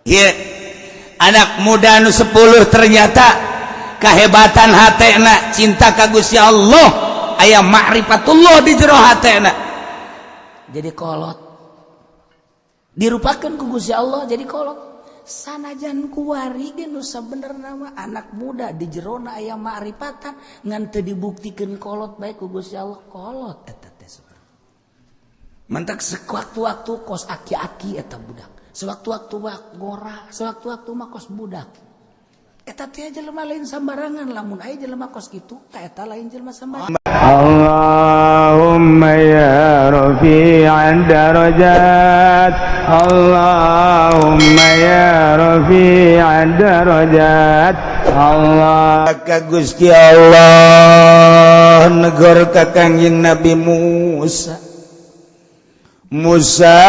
Ieu anak muda nu 10 ternyata kehebatan hatena, cinta ka Gusti Allah, aya ma'rifatullah di jero hatena, jadi kolot. Dirupakan ku Gusti Allah jadi kolot. Sanajan kuari ge nu sabenerna mah anak muda di jerona aya ma'rifatan, ngan teu dibuktikeun kolot bae ku Gusti Allah, kolot eta teh. Mantak sewaktu-waktu kos aki-aki eta budak, sewaktu-waktu ngora, sewaktu-waktu mah kos budak. Eta teh jelema lain sambarangan. Lamun aya jelema kos kitu, ta eta lain jelema sambarangan. اللهم يا رفيع الدرجات، اللهم يا رفيع الدرجات، الله Ka Gusti Allah negor ka Kangjeng Nabi Musa, "Musa,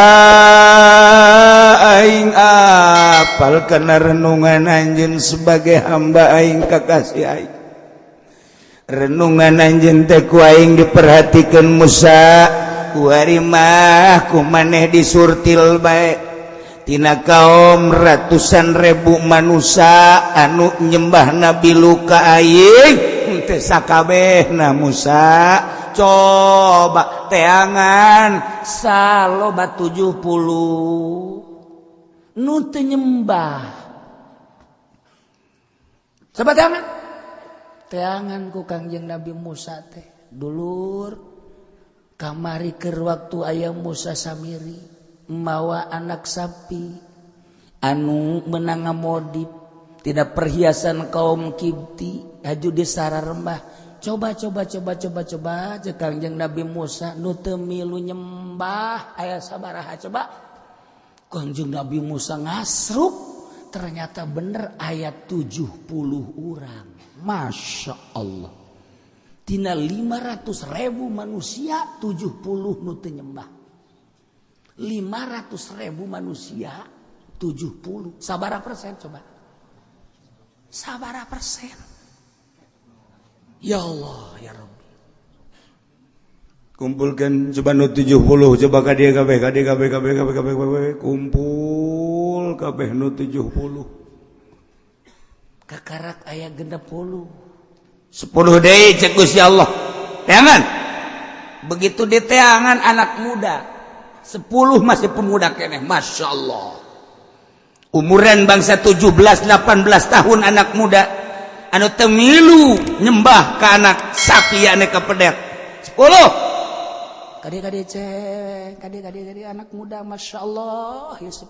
aing apal kana renungan anjeun sebagai hamba aing, kakasih aing. Renungan anjeun teh ku aing diperhatikan. Musa, kuari mah ku maneh disurtil bae tina kaum ratusan ribu manusia anu nyembah Nabi luka aing, teu sakabehna. Musa, coba teangan saloba 70 nu teu nyembah. Coba teangan, teangan ku Kangjeng Nabi Musa teh. Dulur, kamari keur waktu aya Musa Samiri mawa anak sapi anu menang ngamodip tidak perhiasan kaum Kibti haju di sararembah. Coba, coba, coba, coba, coba, cek Kangjeng Nabi Musa, nu teu milu nyembah aya sabaraha? Coba Kangjeng Nabi Musa ngasruk, ternyata bener aya 70 orang. Masya Allah, tina 500 ribu manusia 70 nu teu nyembah. 500 ribu manusia 70, sabaraha persen coba? Sabaraha persen? Ya Allah, ya Rabbi. Kumpulkan coba nu 70, coba ka dieu kabeh, ka dieu kabeh, kabeh, kabeh, kabeh, kabeh, kumpul kabeh nu 70. Kakarak aya 60. 10 deui, cek Gusti Allah, teangan. Begitu diteangan, anak muda 10 masih pemuda keneh. Masya Allah, umuran bangsa 17 18 tahun, anak muda anu teu milu nyembah ke anak sapi anu kepedet 10. Kade, kade, cek, kade, kade, kade, anak muda, masya Allah ya, 10.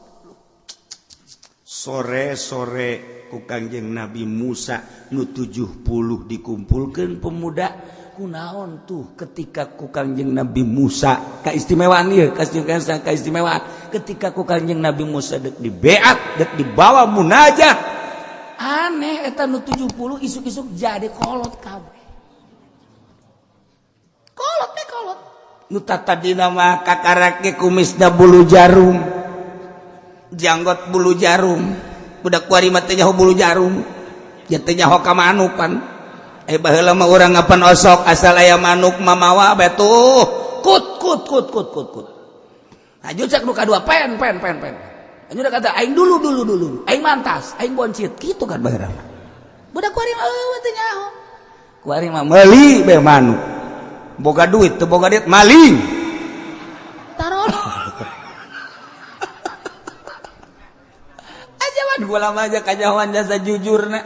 Sore-sore ku Kangjeng Nabi Musa nu 70 dikumpulkan pemuda. Kunaon tuh ketika ku Kangjeng Nabi Musa, keistimewaan ieu, keistimewaan, ketika ku Kangjeng Nabi Musa dek dibeat, dek dibawa munajat, aneh eta nu 70 isuk-isuk jadi kolot kabeh, kolot teh kolot. Nu tadina mah kakarak ge kumisna bulu jarum, janggot bulu jarum. Budak kuari mah teh nyaho bulu jarum ya, teh nyaho ka manuk pan. Eh, baheula mah urang ngapan osok asal aya manuk mamawa bae tuh, kut kut kut kut kut kut. Aju cek nu kadua, pen pen pen pen. Aju udah kata aing dulu dulu dulu, aing mantas, aing boncit gitu kan baheula. Budak kuari mah eueuh, teh nyaho. Kuari mah meuli bae manuk, boga duit teu boga duit maling. Taruh. Aja gua lama aja kanyahoan jasa jujur na.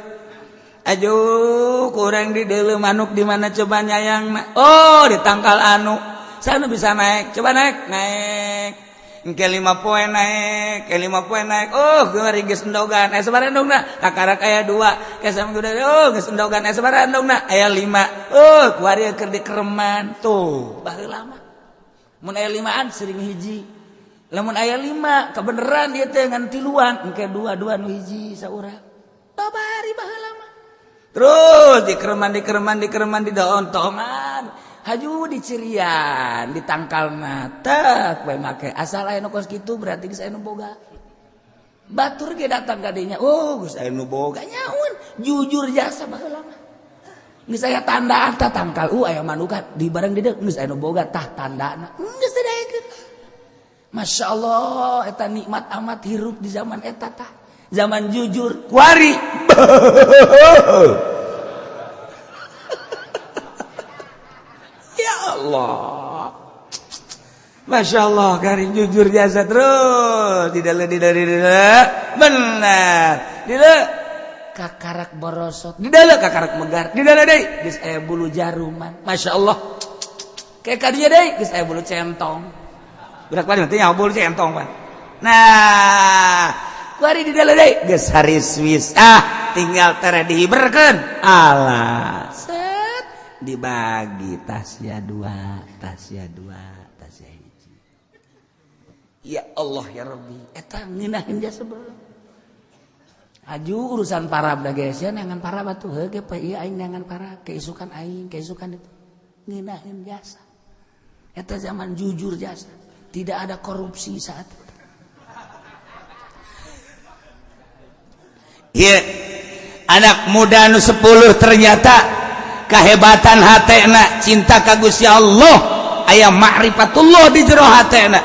Aduh, kurang di deuleu manuk di mana coba nyayang na. Oh, di tangkal anu sana bisa naik, coba naik, naik. Engke 5 poe naik, ke 5 poe naik. Oh, gue geus endogan. Eh, sabaraha endogna? Kakarak aya dua. Ke sama udah, oh, geus endogan. Eh, sabaraha endogna? Aya lima. Oh, kuari keur dikereman. Tuh, baheula mah. Mun aya limaan sering hiji. Lamun aya lima kebeneran dia teh ngan tiluan, engke dua dua nu hiji saurang. Babari baheula mah. Terus dikereman, dikereman, dikereman, di daon tongan. Haju di cirian, di tangkalna tek bae make. Asal aya nu kos kitu berarti geus aya nu boga. Batur ge datang ka dinya, oh, geus aya nu boga nyaun, jujur jasa baheula mah. Geus aya tandaan tah tangkal, aya manukan di bareng di dieu geus aya nu boga tah tandana. Geus teu daekeun. Masya Allah, eta nikmat amat hirup di zaman eta tah. Zaman jujur kuari. Ya Allah. Masya Allah, garing jujur jasa terus. Tidak benar. Tidak kakarak borosot. Tidak kakarak megar. Tidak deui geus aya bulu jaruman. Masya Allah. Kayak kadinya deui geus aya bulu centong. Budak pan teh bulu centong pan. Nah, kuari di dalam deui geus haris wis. Ah, tinggal tere dihiberkeun. Alah, set dibagi tasya dua, tasya dua, tasya hiji. Ya Allah ya Rabbi, eta ngeunaheun jasa belum. Aju urusan parab da geus ya neangan parab atuh heuh ge ieu aing neangan parab, keisukan aing, keisukan itu. Ngeunaheun jasa. Eta zaman jujur jasa. Tidak ada korupsi saat itu. Iya, anak muda nu 10 ternyata kehebatan hatena cinta ka Gusti Allah, aya ma'rifatullah di jero hatena.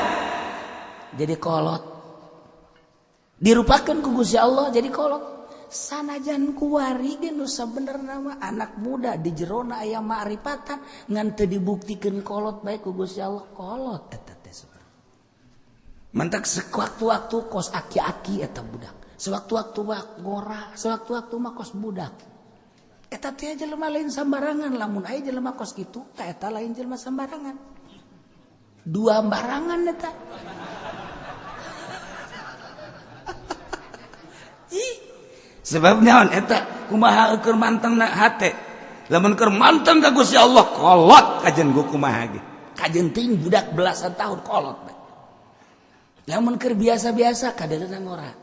Jadi kolot. Dirupakeun ku Gusti Allah jadi kolot. Sanajan kuari ge nu sabenerna mah anak muda di jerona aya ma'rifatan ngan teu dibuktikeun kolot bae ku Gusti Allah kolot eta teh. Mentak sewaktu-waktu kos aki-aki eta budak. Sewaktu-waktu mah ngora, sewaktu-waktu mah kos budak. Eta teh jelema lain sambarangan, lamun aya jelema kos kitu, tah eta lain jelema sambarangan. Dua barangan eta. Ih, sebab naon eta kumaha keur mantengna hate. Lamun keur manteng ka Gusti Allah kolot kajen gua kumaha ge. Kajen ting budak belasan tahun kolot. Lamun keur biasa-biasa kadeuleunan ngora.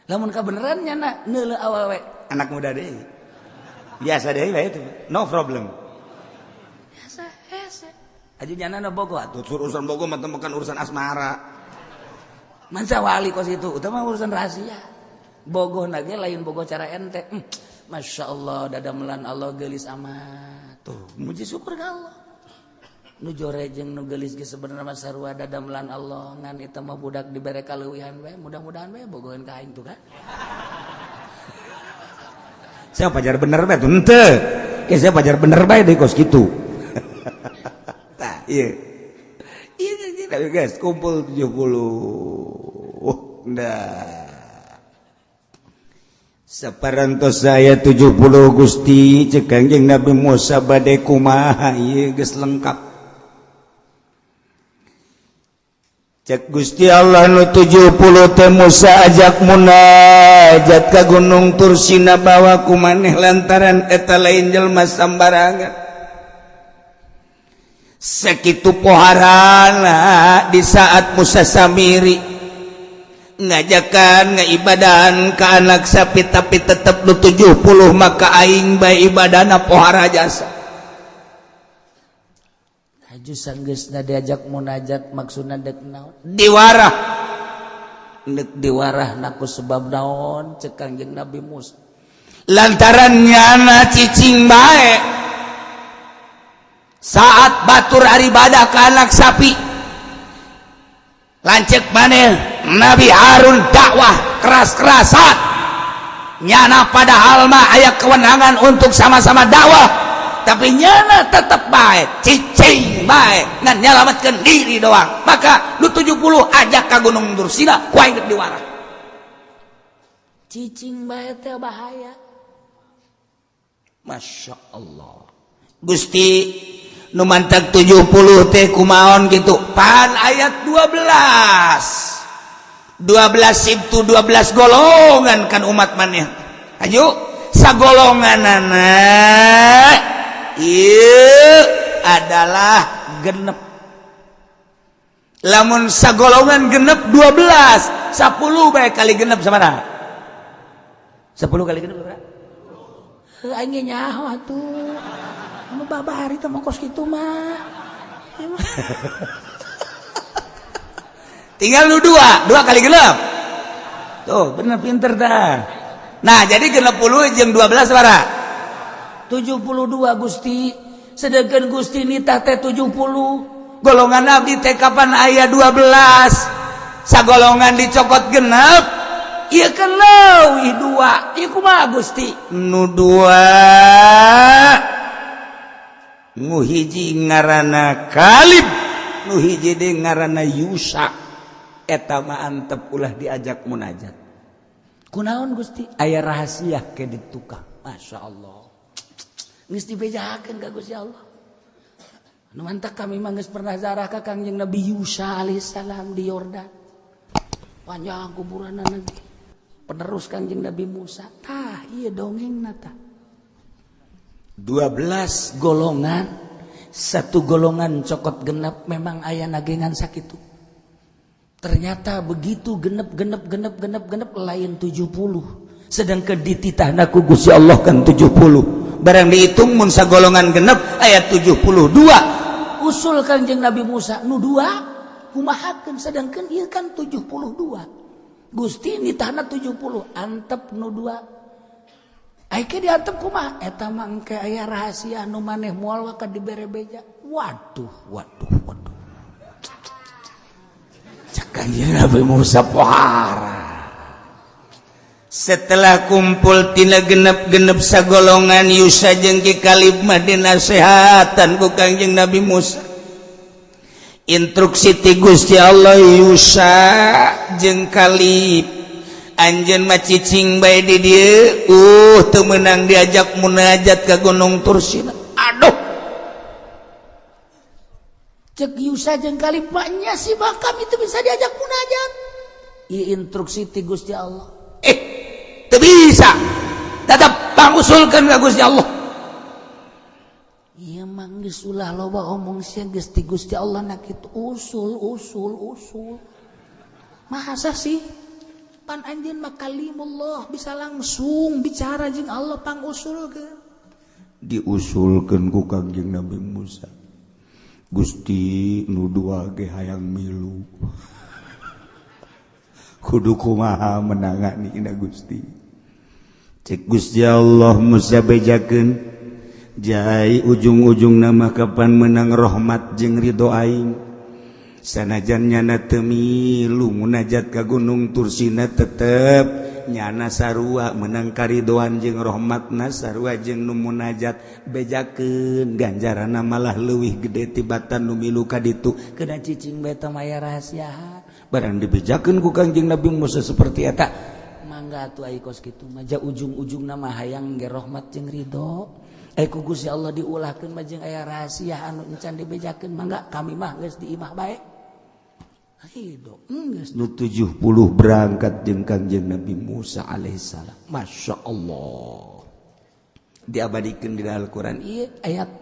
Lamun kabeneran nyana neuleuh awewe anak muda deui. Biasa deui bae itu, no problem. Biasa hese. Aju nyana nu bogo atuh urusan bogo mah bukan urusan asmara. Manca wali kos itu, utama urusan rahasia. Bogoh nage lain bogoh cara ente. Masya Allah dadamelan Allah geulis amat. Tuh, muji syukur ka Allah. Nu jore jeung nu geulis ge sebenarnya mah sarua dadamelan Allah ngan eta mah budak dibere kaleuwihan we mudah-mudahan we bogoheun ka aing tuh kan. Saya pajar bener bae tuh henteu. Ke saya pajar bener bae deui kos kitu. Tah ieu. Ieu ieu guys kumpul 70. Nah. Saparantos saya 70 Gusti cek Kangjeng Nabi Musa bade kumaha ieu geus lengkap. Cek Gusti Allah nu 70 teh Musa ajak munajat ka Gunung Tursina bawa ku maneh lantaran eta lain jelema sambarangan. Sakitu poharana di saat Musa Samiri ngajakan ngaibadahan ka anak sapi tapi tetep nu 70 maka aing bae ibadahna pohara jasa. Aju sanggeusna diajak munajat maksudna dek naon? Diwarah. Dek diwarah naku sebab naon cek Kangjeng Nabi Musa. Lantaran nyana cicing bae saat batur aribadah ka anak sapi. Lanceuk maneh Nabi Harun dakwah keras-kerasan. Nyana padahal mah aya kewenangan untuk sama-sama dakwah, tapi nyana tetep bae cicing bae ngan nyalametkeun diri doang. Maka lu 70 ajak ka Gunung Tursina ku aing diwarah. Cicing bae teh bahaya. Masya Allah. Gusti nu mantag 70 teh kumaon gitu. Pan ayat 12. 12 sibtu 12 golongan kan umat maneh. Ayo sagolonganana ieu adalah genep. Lamun sagolongan genep 12, 10 bae kali genep sabaraha? 10 kali genep berapa? Heuh aing ge nyaho atuh. Anu babari teh mah kos kitu mah. Tinggal lu 2 kali genep. Tuh, bener pinter dah. Nah, jadi 60 jeung 12 sabaraha? 72 Gusti. Sedangkan Gusti nitah teh 70. Golongan abdi teh kapan aya 12. Sagolongan dicokot genep. Ieu kan leuwih dua. Ieu kumaha Gusti? Nu dua nu hiji ngaranna Kalib, nu hiji deui ngaranna Yusa. Eta mah antep ulah diajak munajat. Kunaon Gusti? Aya rahasia ke di tukang. Masya Allah. Geus dibejakeun ka Gusti Allah. Nu mantak kami mah geus pernah zarah ka Kangjeng Nabi Yusa alaihissalam di Yordan. Panjang kuburanna lagi. Penerus Kangjeng Nabi Musa. Tah, ieu dongengna tah. 12 golongan, satu golongan cokot genep memang aya nagengan sakitu. Ternyata begitu genep genep genep genep genep lain 70. Sedangkan dititahna ku Gusti Allah kan 70. Barang dihitung mun sagolongan genep aya 72. Usul Kangjeng Nabi Musa nu dua kumahakeun, sedangkan ieu kan 72. Gusti nitahna 70, antep nu dua. Aike diantep kumaha? Eta mah engke aya rahasia nu maneh moal ka dibere beja. Waduh, waduh, waduh. Cek Kangjeng Nabi Musa pohara. Setelah kumpul tina genep-genep sagolongan, Yusa jeung Ki Kalib mah dinasehatan ku Kangjeng Nabi Musa. Instruksi ti Gusti Allah, Yusa jeung Kalib, anjeun mah cicing bae di dieu, teu meunang diajak munajat ka Gunung Tursina. Aduh. Cek Yusa jeung Kalib mah nya si mah kami itu bisa diajak munajat. Ieu instruksi ti Gusti Allah. Eh, teu bisa. Tetap pangusulkeun ka Gusti Allah. Ieu mah geus ulah loba omong sia, geus ti Gusti Allah na kitu, usul usul usul. Masa sih? Pan anjeun mah kalimullah, bisa langsung bicara jeung Allah, pangusulkeun. Diusulkeun ku Kangjeng Nabi Musa. Gusti, nu dua ge hayang milu. Kudu kumaha menangani ina Gusti? Cek Gusti Allah, Musa bejakeun. Jai, ujung-ujung nama kapan menang rahmat jeung ridho aing. Sanajan nyana teu milu munajat ka Gunung Tursina, tetep nyana sarua menang karidoan jeung rahmatna, sarua jeung nu munajat. Bejakeun, ganjaranna malah leuwih gede tibatan nu milu ka ditu. Kena cicing bae teh maya rahasia. Barang dibejakeun ku Kangjeng Nabi Musa seperti eta, mangga atuh ai kos kitu mah, ja ujung-ujungna mah hayang ge rahmat jeung ridho. Eh, ku Gusti Allah diulahkeun mah jeung aya rahasia anu encan dibejakeun, mangga kami mah geus di imah bae. Ridho geus. Nu 70 berangkat jeung Kangjeng Nabi Musa alaihissalam. Masya Allah, diabadikan di Al-Quran ieu ayat.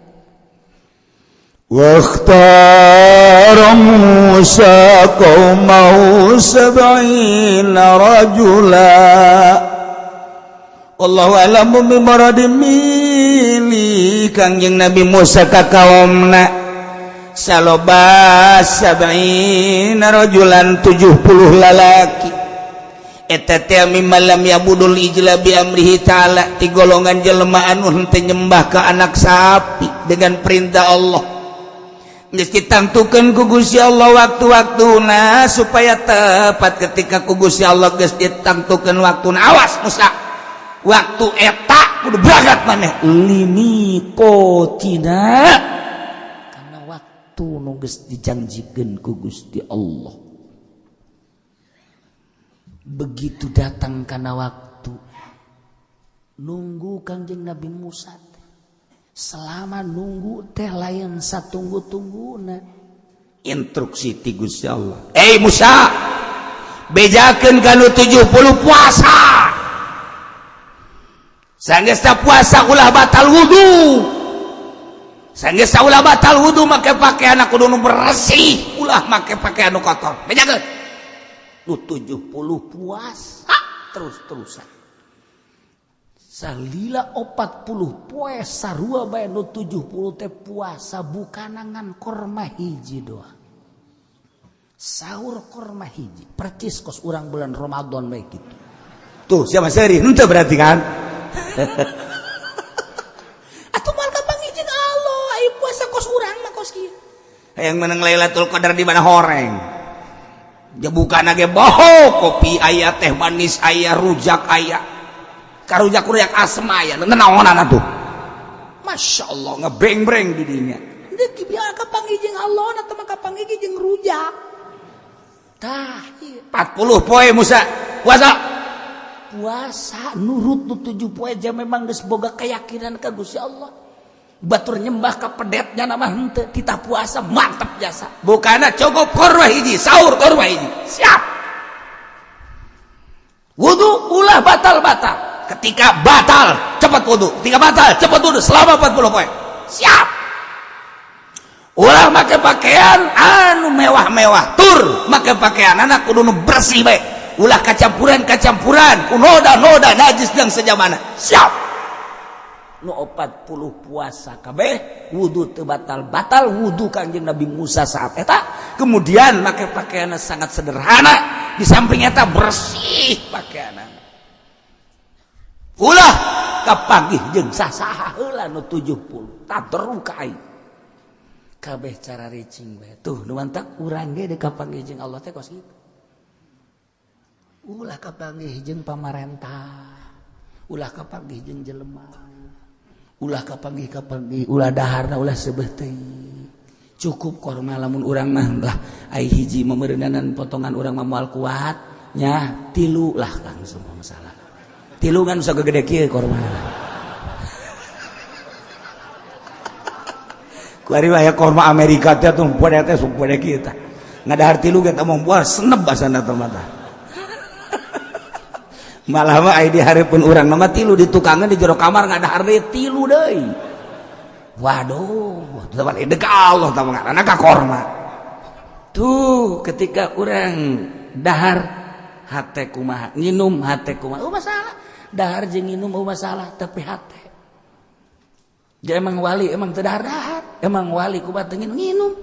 واختار موسى قومه 70 رجلا. Allahu a'lamu bimuradi, milih Kangjeng Nabi Musa ka kaumna saloba 70 rajulan, 70 lalaki. Eta teh mimman lam ya'budul ijla bi amrihi ta'ala, ti golongan jelema anu henteu nyembah ka anak sapi dengan perintah Allah. Geus ditangtukeun ku Gusti Allah waktu-waktuna supaya tepat. Ketika ku Gusti Allah geus ditangtukeun waktuna, awas Musa, waktu eta kudu berangkat maneh Limiqatina, karena waktu nu geus dijanjikeun ku Gusti Allah. Begitu datang karena waktu, nunggu Kangjeng Nabi Musa teh. Selama nunggu teh lain satunggu-tungguna. Instruksi ti Gusti Allah, eh Musa, bejakeun ka nu 70 puasa. Sanggeus puasa ulah batal wudu. Sanggeus ulah batal wudu, make pakaian kudu nu bersih, ulah make pakaian nu kotor. Bejakeun nu 70 puasa terus-terusan salila 40 poe, sarua bae nu 70 teh puasa, bukan ngan korma hiji doang, sahur korma hiji, percis kos urang bulan Ramadan bae gitu. Tuh, siapa seri henteu berarti kan. Atuh moal gampang izin Allah ai puasa kos urang mah kos kieu. Hayang menang Lailatul Qadar di mana horeng. Bukan ge boho kopi aya, teh manis aya, rujak aya, karujak rujak asem aya, naonan atuh. Masya Allah ngebeng-breng di dinya. Deuk biar kapanggih jeung Allah atau mah kapanggih jeung rujak. Tah 40 poe Musa puasa. Puasa nurut nu 7 poe jam memang geus boga keyakinan ka Gusti Allah. Batur nyembah ka pedetnya nama henteu, kita puasa mantap jasa. Bukana cukup korma hiji, sahur korma hiji. Siap. Wudu ulah batal-batal. Ketika batal cepat wudu, ketika batal cepat wudu selama 40 poe. Siap. Ulah make pakaian anu mewah-mewah, tur make pakaian anak kudu nu bersih bae. Ulah kacampuran-kacampuran, ku noda-noda najis dan sejamana. Siap. Nu 40 puasa kabeh wudu teu batal-batal wudu Kanjeng Nabi Musa saat eta. Kemudian make pakaianna sangat sederhana, di samping eta bersih pakaianna. Ulah kapanggih jeung sasaha heula nu 70 taderu ka aing. Kabeh cara ricing bae. Tuh nu mantak urang ge deuk kapanggih jeung Allah teh kos kitu. Ulah kapanggih jeung pamarentah, ulah kapanggih jeung jelema. Ulah kapanggih-kapanggih, ulah daharna ulah seubeuh teuing. Cukup korma lamun urang mah lah ai hiji memeureunanan potongan urang mah moal kuat nya tilu lah langsung masalah. Tilu kan bisa gede kieu korma. Kuari mah ya korma Amerika teh tuh poe teh sok poe kieu tah. Ngadahar tilu ge teh moal seneb basana teh mah. Malah mah ai di hareupeun urang mah tilu di tukangan di jero kamar ngadahar deui tilu deui. Waduh, teu balik deuk Allah tah ngaranna ka korma. Tuh ketika urang dahar hate kumaha, nginum hate kumaha, oh masalah. Dahar jeung nginum oh masalah, tapi hate. Ja emang wali emang teu dahar-dahar, emang wali kumaha teu nginum.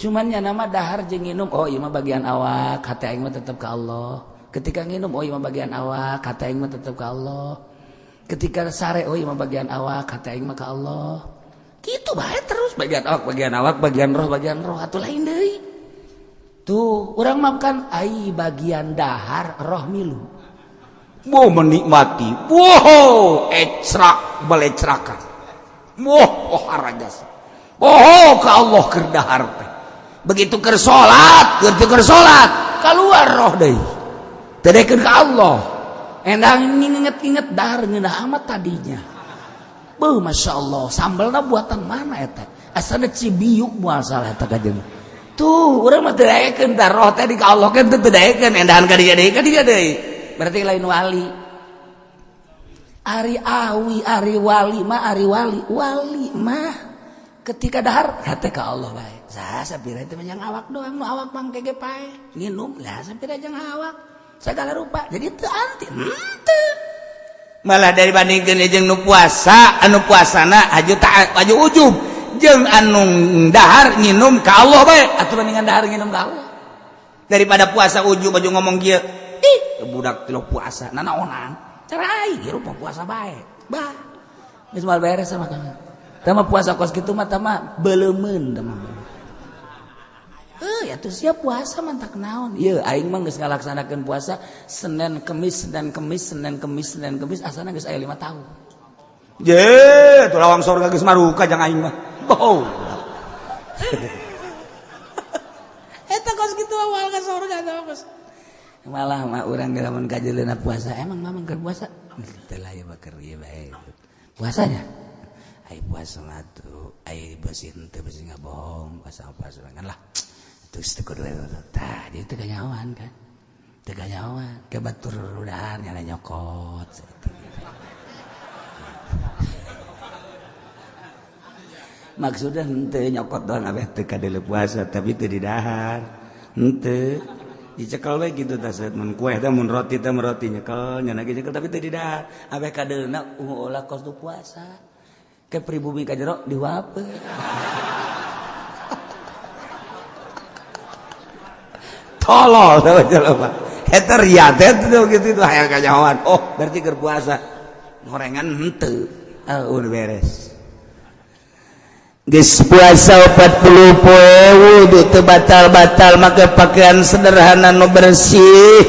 Cuman nya nama dahar jeung nginum, oh ieu mah bagian awak, hate aing mah tetep ka Allah. Ketika nginum, oh iya mah bagian awak, kata aing mah tetep ke Allah. Ketika sare, oh iya mah bagian awak, kata aing mah ke Allah. Gitu bae terus bagian awak, bagian awak, bagian roh, atuh lain deui. Tuh, urang mah kan ai bagian dahar roh milu. Mau menikmati. Wow, ecrak balecrakan. Wah, oh harajasa. Oh, ka Allah keur dahar teh. Begitu keur salat, keluar roh deui. Tedekeun ka Allah. Endang nginget-inget dahar ngeunah amat tadinya. Beuh, Masya Allah, sambalna buatan mana eta? Asana Cibiuk moal salah eta kajeng. Tuh, urang mah teu daekeun tah roh teh di ka Allah kan teu daekeun, endahan ka dieu deui ka dieu deui. Berarti lain wali. Ari awi, ari wali mah ari wali, wali mah ketika dahar hate ka Allah bae. Saha sapira teh mah awak doang, nu awak mangke ge pae. Nginum lah sapira jeung awak. Segala rupa jadi teu anti henteu. Malah dibandingkeun jeung nu puasa, anu puasana haju ta haju ujub jeung anu dahar nginum ka Allah bae. Atuh bandingan dahar nginum ka Allah daripada puasa ujub baju ngomong kieu. Ih, budak teu puasa nanaonan. Cara aing rupa puasa bae. Bah. Geus moal beres sama kamu. Tah mah puasa kos kitu mah tah mah beleumeun tah mah. Ya tuh siap puasa mantak naon. Ieu aing mah geus ngalaksanakeun puasa Senin Kemis Senin Kemis Senin Kemis Senin Kemis asana geus aya 5 tahun. Je, tuh lawang sorga geus maruka jang aing mah. Boh. Eta kos kitu awal ka sorga tah kos. Malah mah urang ge lamun kajeleuna puasa, emang mamang keur puasa? Teu lah ieu mah keur ieu bae. Puasanya? Ai puasa mah tuh, ai beusi henteu beusi ngabohong, puasa-puasa kan lah. Terus teu kudu tah, jadi teu kanyahoan kan. Teu kanyahoan, ke batur udahan nyala nyokot. Maksudnya henteu nyokot doang abeh teu kadeuleu puasa tapi teu didahar. Henteu dicekel we kitu tah mun kue teh mun roti teh mun roti nyekel nya lagi nyekel tapi teu didahar. Abeh kadeulna ulah kos nu puasa. Ke pribumi ka jero diwape. Tolol teh jelema. Eta riat teh kitu itu hayang kanyahoan. Oh, berarti keur puasa. Gorengan henteu. Ah, udah beres. Geus puasa 40 poe, wudu teu batal-batal, make pakaian sederhana nu bersih,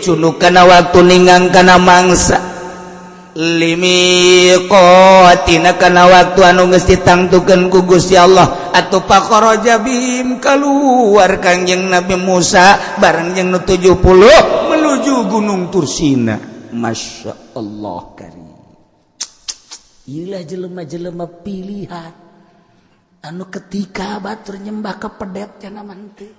cunduk kana waktu, ninggang kana mangsa, limiqatina kana waktu anu geus ditangtukeun ku Gusti Allah. Atuh fakharaja bihim, keluar Kangjeng Nabi Musa bareng jeung nu 70 menuju Gunung Tursina. Masya Allah karim. Iyalah jelema-jelema pilihan anu ketika batur nyembah ke pedet cenah mah henteu.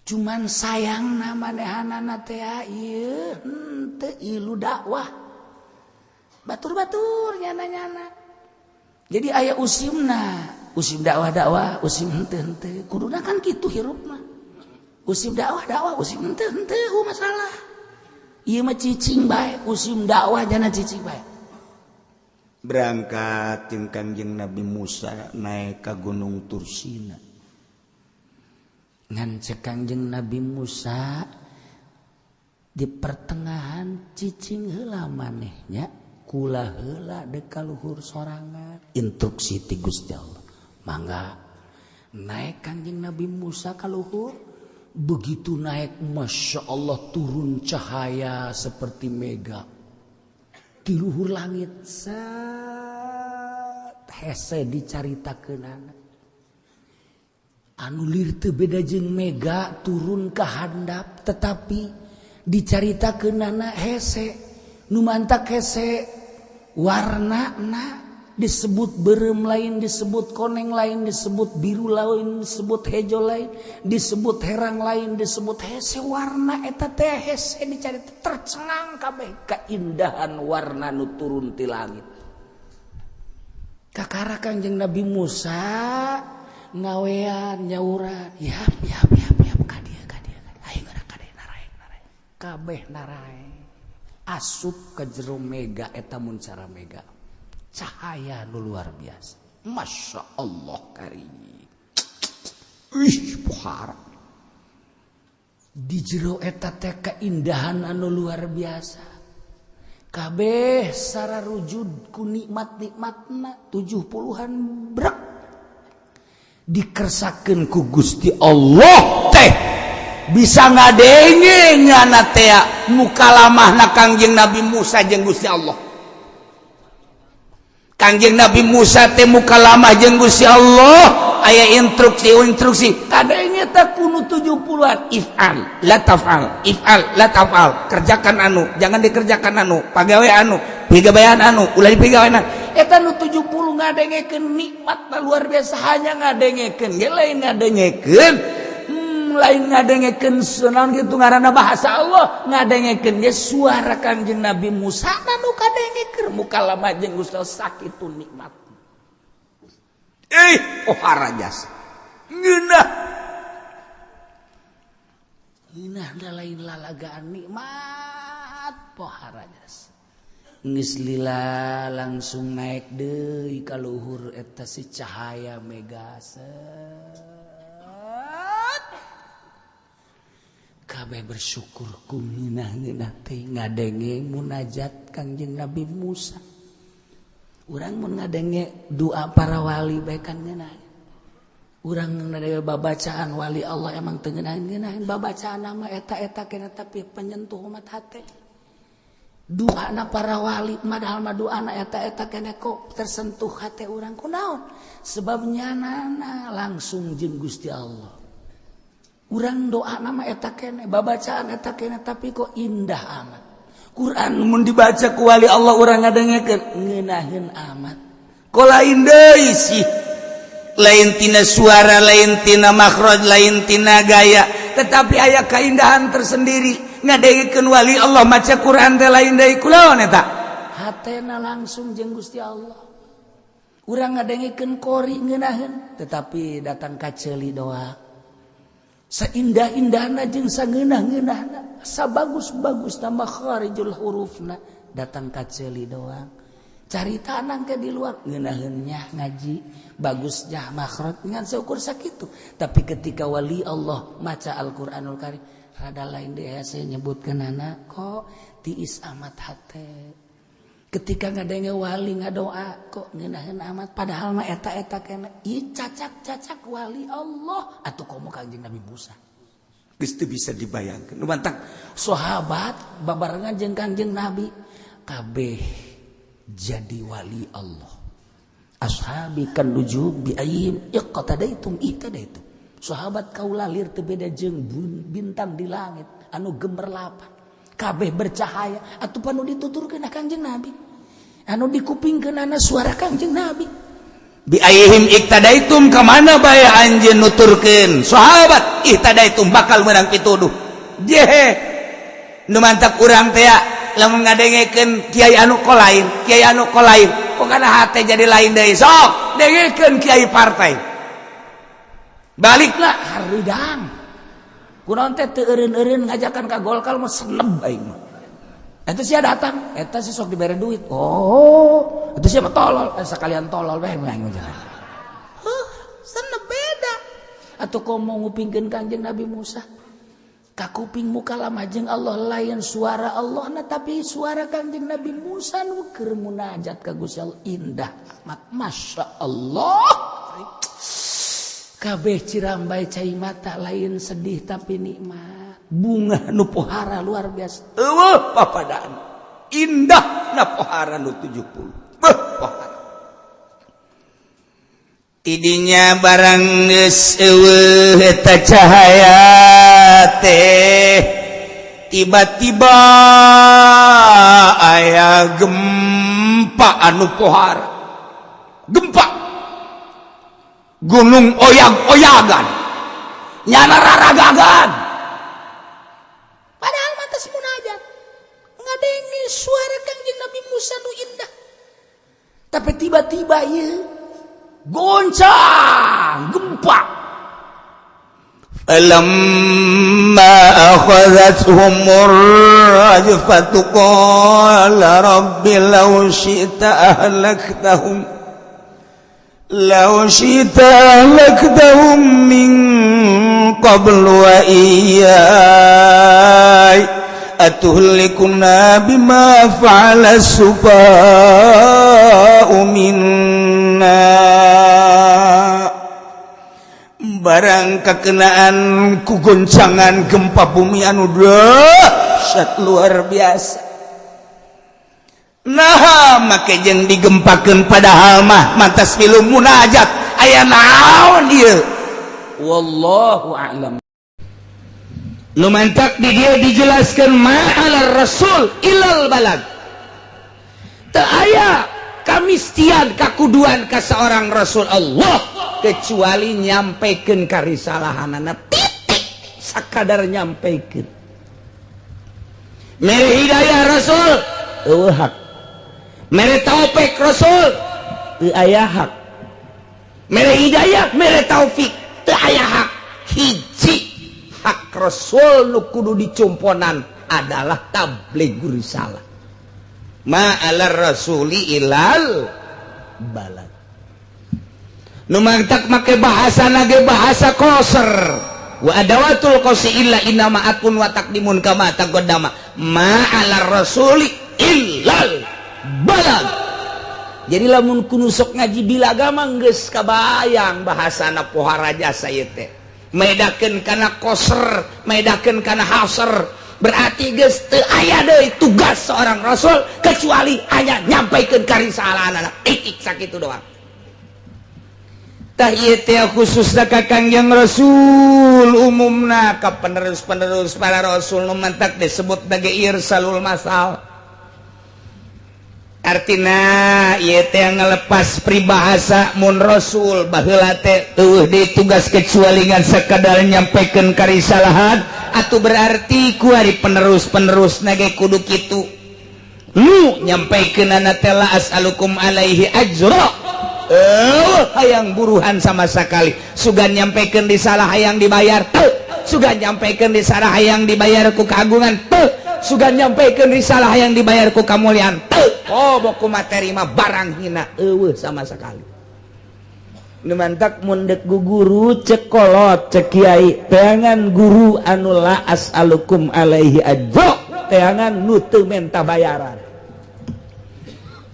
Cuman sayang manehanana teh ieu henteu ilu dakwah. Batur-batur nyana-nyana. Jadi aya usimna, usim dakwah-dakwah, usim henteu-henteu. Kuduna kan kitu hirup mah. Usim dakwah-dakwah, usim henteu-henteu masalah. Ieu mah cicing bae, usim dakwah jana cicing bae. Berangkat jeung Kangjeng Nabi Musa naik ke Gunung Tursina. Ngan cek Kangjeng Nabi Musa di pertengahan, cicing heula manehnya, kula heula dek ka luhur sorangan. Instruksi ti Gusti Allah, mangga naik. Kangjeng Nabi Musa ka luhur. Begitu naik, Masya Allah, turun cahaya seperti mega di luhur langit, set hese dicaritakeunana. Anu lir teu beda jeung mega turun ke handap, tetapi dicaritakeunana hese. Nu mantak hese warnana disebut berem lain, disebut koneng lain, disebut biru lain, disebut hejo lain, disebut herang lain, disebut hese warna eta teh hese dicari. Tercengang kabeh keindahan warna nu turun ti langit. Kakara Kangjeng Nabi Musa ngawean nyauran, yap yap yap yap, ka dieu, ka dieu, ayo geura ka dieu, naraek naraek kabeh, naraek asup ke jero mega eta. Mun cara mega cahaya nu luar biasa, Masya Allah karim. Ih, pohara di jero eta teh keindahan anu luar biasa. Kabeh sararujud ku nikmat-nikmatna 70-an brek dikersakeun ku Gusti Allah teh bisa ngadenge nyana teh mukalamahna Kangjeng Nabi Musa jeung Gusti Allah. Kangjeng Nabi Musa teh mukalamah jeung Gusti Allah, aya instruksi-instruksi, kadenge teh kunu 70-an, if'al la taf'al, if'al la taf'al, kerjakan anu, jangan dikerjakan anu, pagawe anu, pigawean anu, ulah dipigawean. Eta nu 70 ngadengekeun nikmat luar biasa, hanya ngadengekeun ge lain ngadengekeun, lain ngadengekeun sunan kitu ngaranna bahasa Allah, ngadengekeun ge suara Kangjeng Nabi Musa nu kadengekeun mukalamah jeung Gusti Allah, sakitu nikmat. Eh, pohara jasa ngeunah. Ngeunah da lain lalagaan nikmat, pohara jasa. Geus lila langsung naik deui ka luhur eta si cahaya mega, set kabeh bersyukur ku ngeunah-ngeunah teh ngadenge munajat Kangjeng Nabi Musa. Urang mun ngadenge doa para wali bae kan ngeunah. Urang ngadenge babacaan wali Allah emang teu ngeunah-ngeunahin babacaan nama eta-eta kena, tapi penyentuh umat hate. Doana para wali padahal mah doana eta-eta kene kok tersentuh hate urang, kunaon? Sebab nyanana langsung jeung Gusti Allah. Urang doa nama eta kene, babacaan eta kene, tapi kok indah amat. Quran mun dibaca ku wali Allah urang ngadengekeun ngeunaheun amat. Kok lain deui sih, lain tina suara, lain tina makhraj, lain tina gaya, tetapi aya keindahan tersendiri ngadengekeun wali Allah maca Quran teh, lain deui. Kulaon eta? Hatena langsung jeung Gusti Allah. Urang ngadengekeun qori ngeunaheun, tetapi datang ka ceuli doa. Seindah-indahna jeung sangeunah-ngeunahna, sabagus-bagusna makharijul hurufna, datang ka ceuli doang. Carita nangke di luar ngeunaheun ngaji bagusnya makhraj ngan seukur sakitu, tapi ketika wali Allah maca Al-Qur'anul Karim rada lain deh. Saya nyebutkeun anak kok tiis amat hate. Ketika ngadenge wali ngadoa kok ngeunaheun amat, padahal mah eta-eta kena ieu cacak-cacak wali Allah atuh komo Kangjeng Nabi Musa. Geus teu bisa dibayangkeun. Nu mantak sahabat babarengan jeung Kangjeng Nabi kabeh jadi wali Allah. Ashabi kan nujum bi ayyihim iqtadaitum ihtadaitum. Sahabat kaula lir teu beda jeung bintang di langit anu gemerlapan. Kabeh bercahaya atuh panu dituturkeun Kangjeng Nabi. Anu dikupingkeun suara Kangjeng Nabi. Bi ayyihim iqtadaitum ka mana bae anjeun nuturkeun sahabat ihtadaitum bakal meunang pituduh. Jehe. Nu mantak urang teh lamun ngadengekeun kiai anu kolain, kiai anu kolain, kok kana hate jadi lain deui. Sok dengekeun kiai partai. Baliklah haridang. Kunaon teh teu eureun-eureun ngajakan ka Golkar mah seneb aing mah. Eta sia datang, eta sih sok dibere duit. Oh, itu sia mah tolol, sakalian tolol bae mah aing mah. Heuh, seneb beda. Atuh komo ngupingkeun Kangjeng Nabi Musa. Kakuping muka jeung Allah lain suara Allah na tapi suara Kangjeng Nabi Musa nu keur munajat ka Gusti Allah indah amat, Masya Allah. Kabeh cirambai cai mata lain sedih tapi nikmat, bunga nu pohara luar biasa. Eueuh papadaan indah na pohara nu 70. Beuh pohara. Tidinya barang geus eueuh eta cahaya teh tiba-tiba aya gempa anu pohara, gempa gunung oyag-oyagan nyana raragagan, padahal mata munajat ngadenge suara Kangjeng Nabi Musa nu indah, tapi tiba-tiba ieu goncang gempa. Falamma akhadhathumur rajfatu qala rabbi law syi'ta ahlaktahum law syi'ta ahlaktahum min qablu wa iyyai atuhlikuna bima fa'ala as-sufaha'u minna. Barang kekenaan ku goncangan gempa bumi anu dahsyat luar biasa. Nah, make jeung digempakeun padahal mah mantas film munajat aya naon ieu? Wallahu a'lam. Nu mantak di dia dijelaskan ma'alar rasul ilal balag. Teu aya kamistian kakuduan ka seorang rasul Allah kecuali nyampaikan karisalahanana, titik, sakadar nyampaikan. Mere hidayah rasul eueuh hak, mere taufik rasul teu aya hak, mere hidayah mere taufik teu aya hak. Hiji hak rasul nu kudu dicumponan adalah tabligh risalah. Ma'alar rasuli ilal balag. Nu mantak make bahasa nage bahasa koser wa adawatul qasi illa innama akun wa taqdimun kama taqaddama ma'alar rasuli illal balag. Jadi lamun kudu sok ngaji bilagama geus kabayang bahasana pohara jasa ieu teh medakeun kana koser, medakeun kana haser, berarti geus teu aya deui tugas seorang rasul kecuali hanya nyampaikeun karisalahanana, titik, sakitu doang. Tah ieu teh khususna ka Kangjeng Rasul, umumna ka penerus-penerus para rasul. Nu mantak disebut nage irsalul masal, artina ieu teh ngelepas peribahasa mun rasul baheula teh eueuh deui tugas kecuali ngan sakadar nyampaikeun karisalahan, atuh berarti kuari penerus-penerus nage kudu kitu nu nyampaikeunana teh la as'alukum alaihi ajra. Hayang buruhan sama sekali, sugan nyampaikeun risalah hayang dibayar teu, sugan nyampaikeun risalah hayang dibayar ku keagungan teu, sugan nyampaikeun risalah hayang dibayar ku kamuliaan teu. Oh, boku materi mah barang hina eueuh sama sekali. Nu mantak mun deuk guru cek kolot cek kiai teangan guru anu la as'alukum alaihi ajra, teangan nu teu menta bayaran.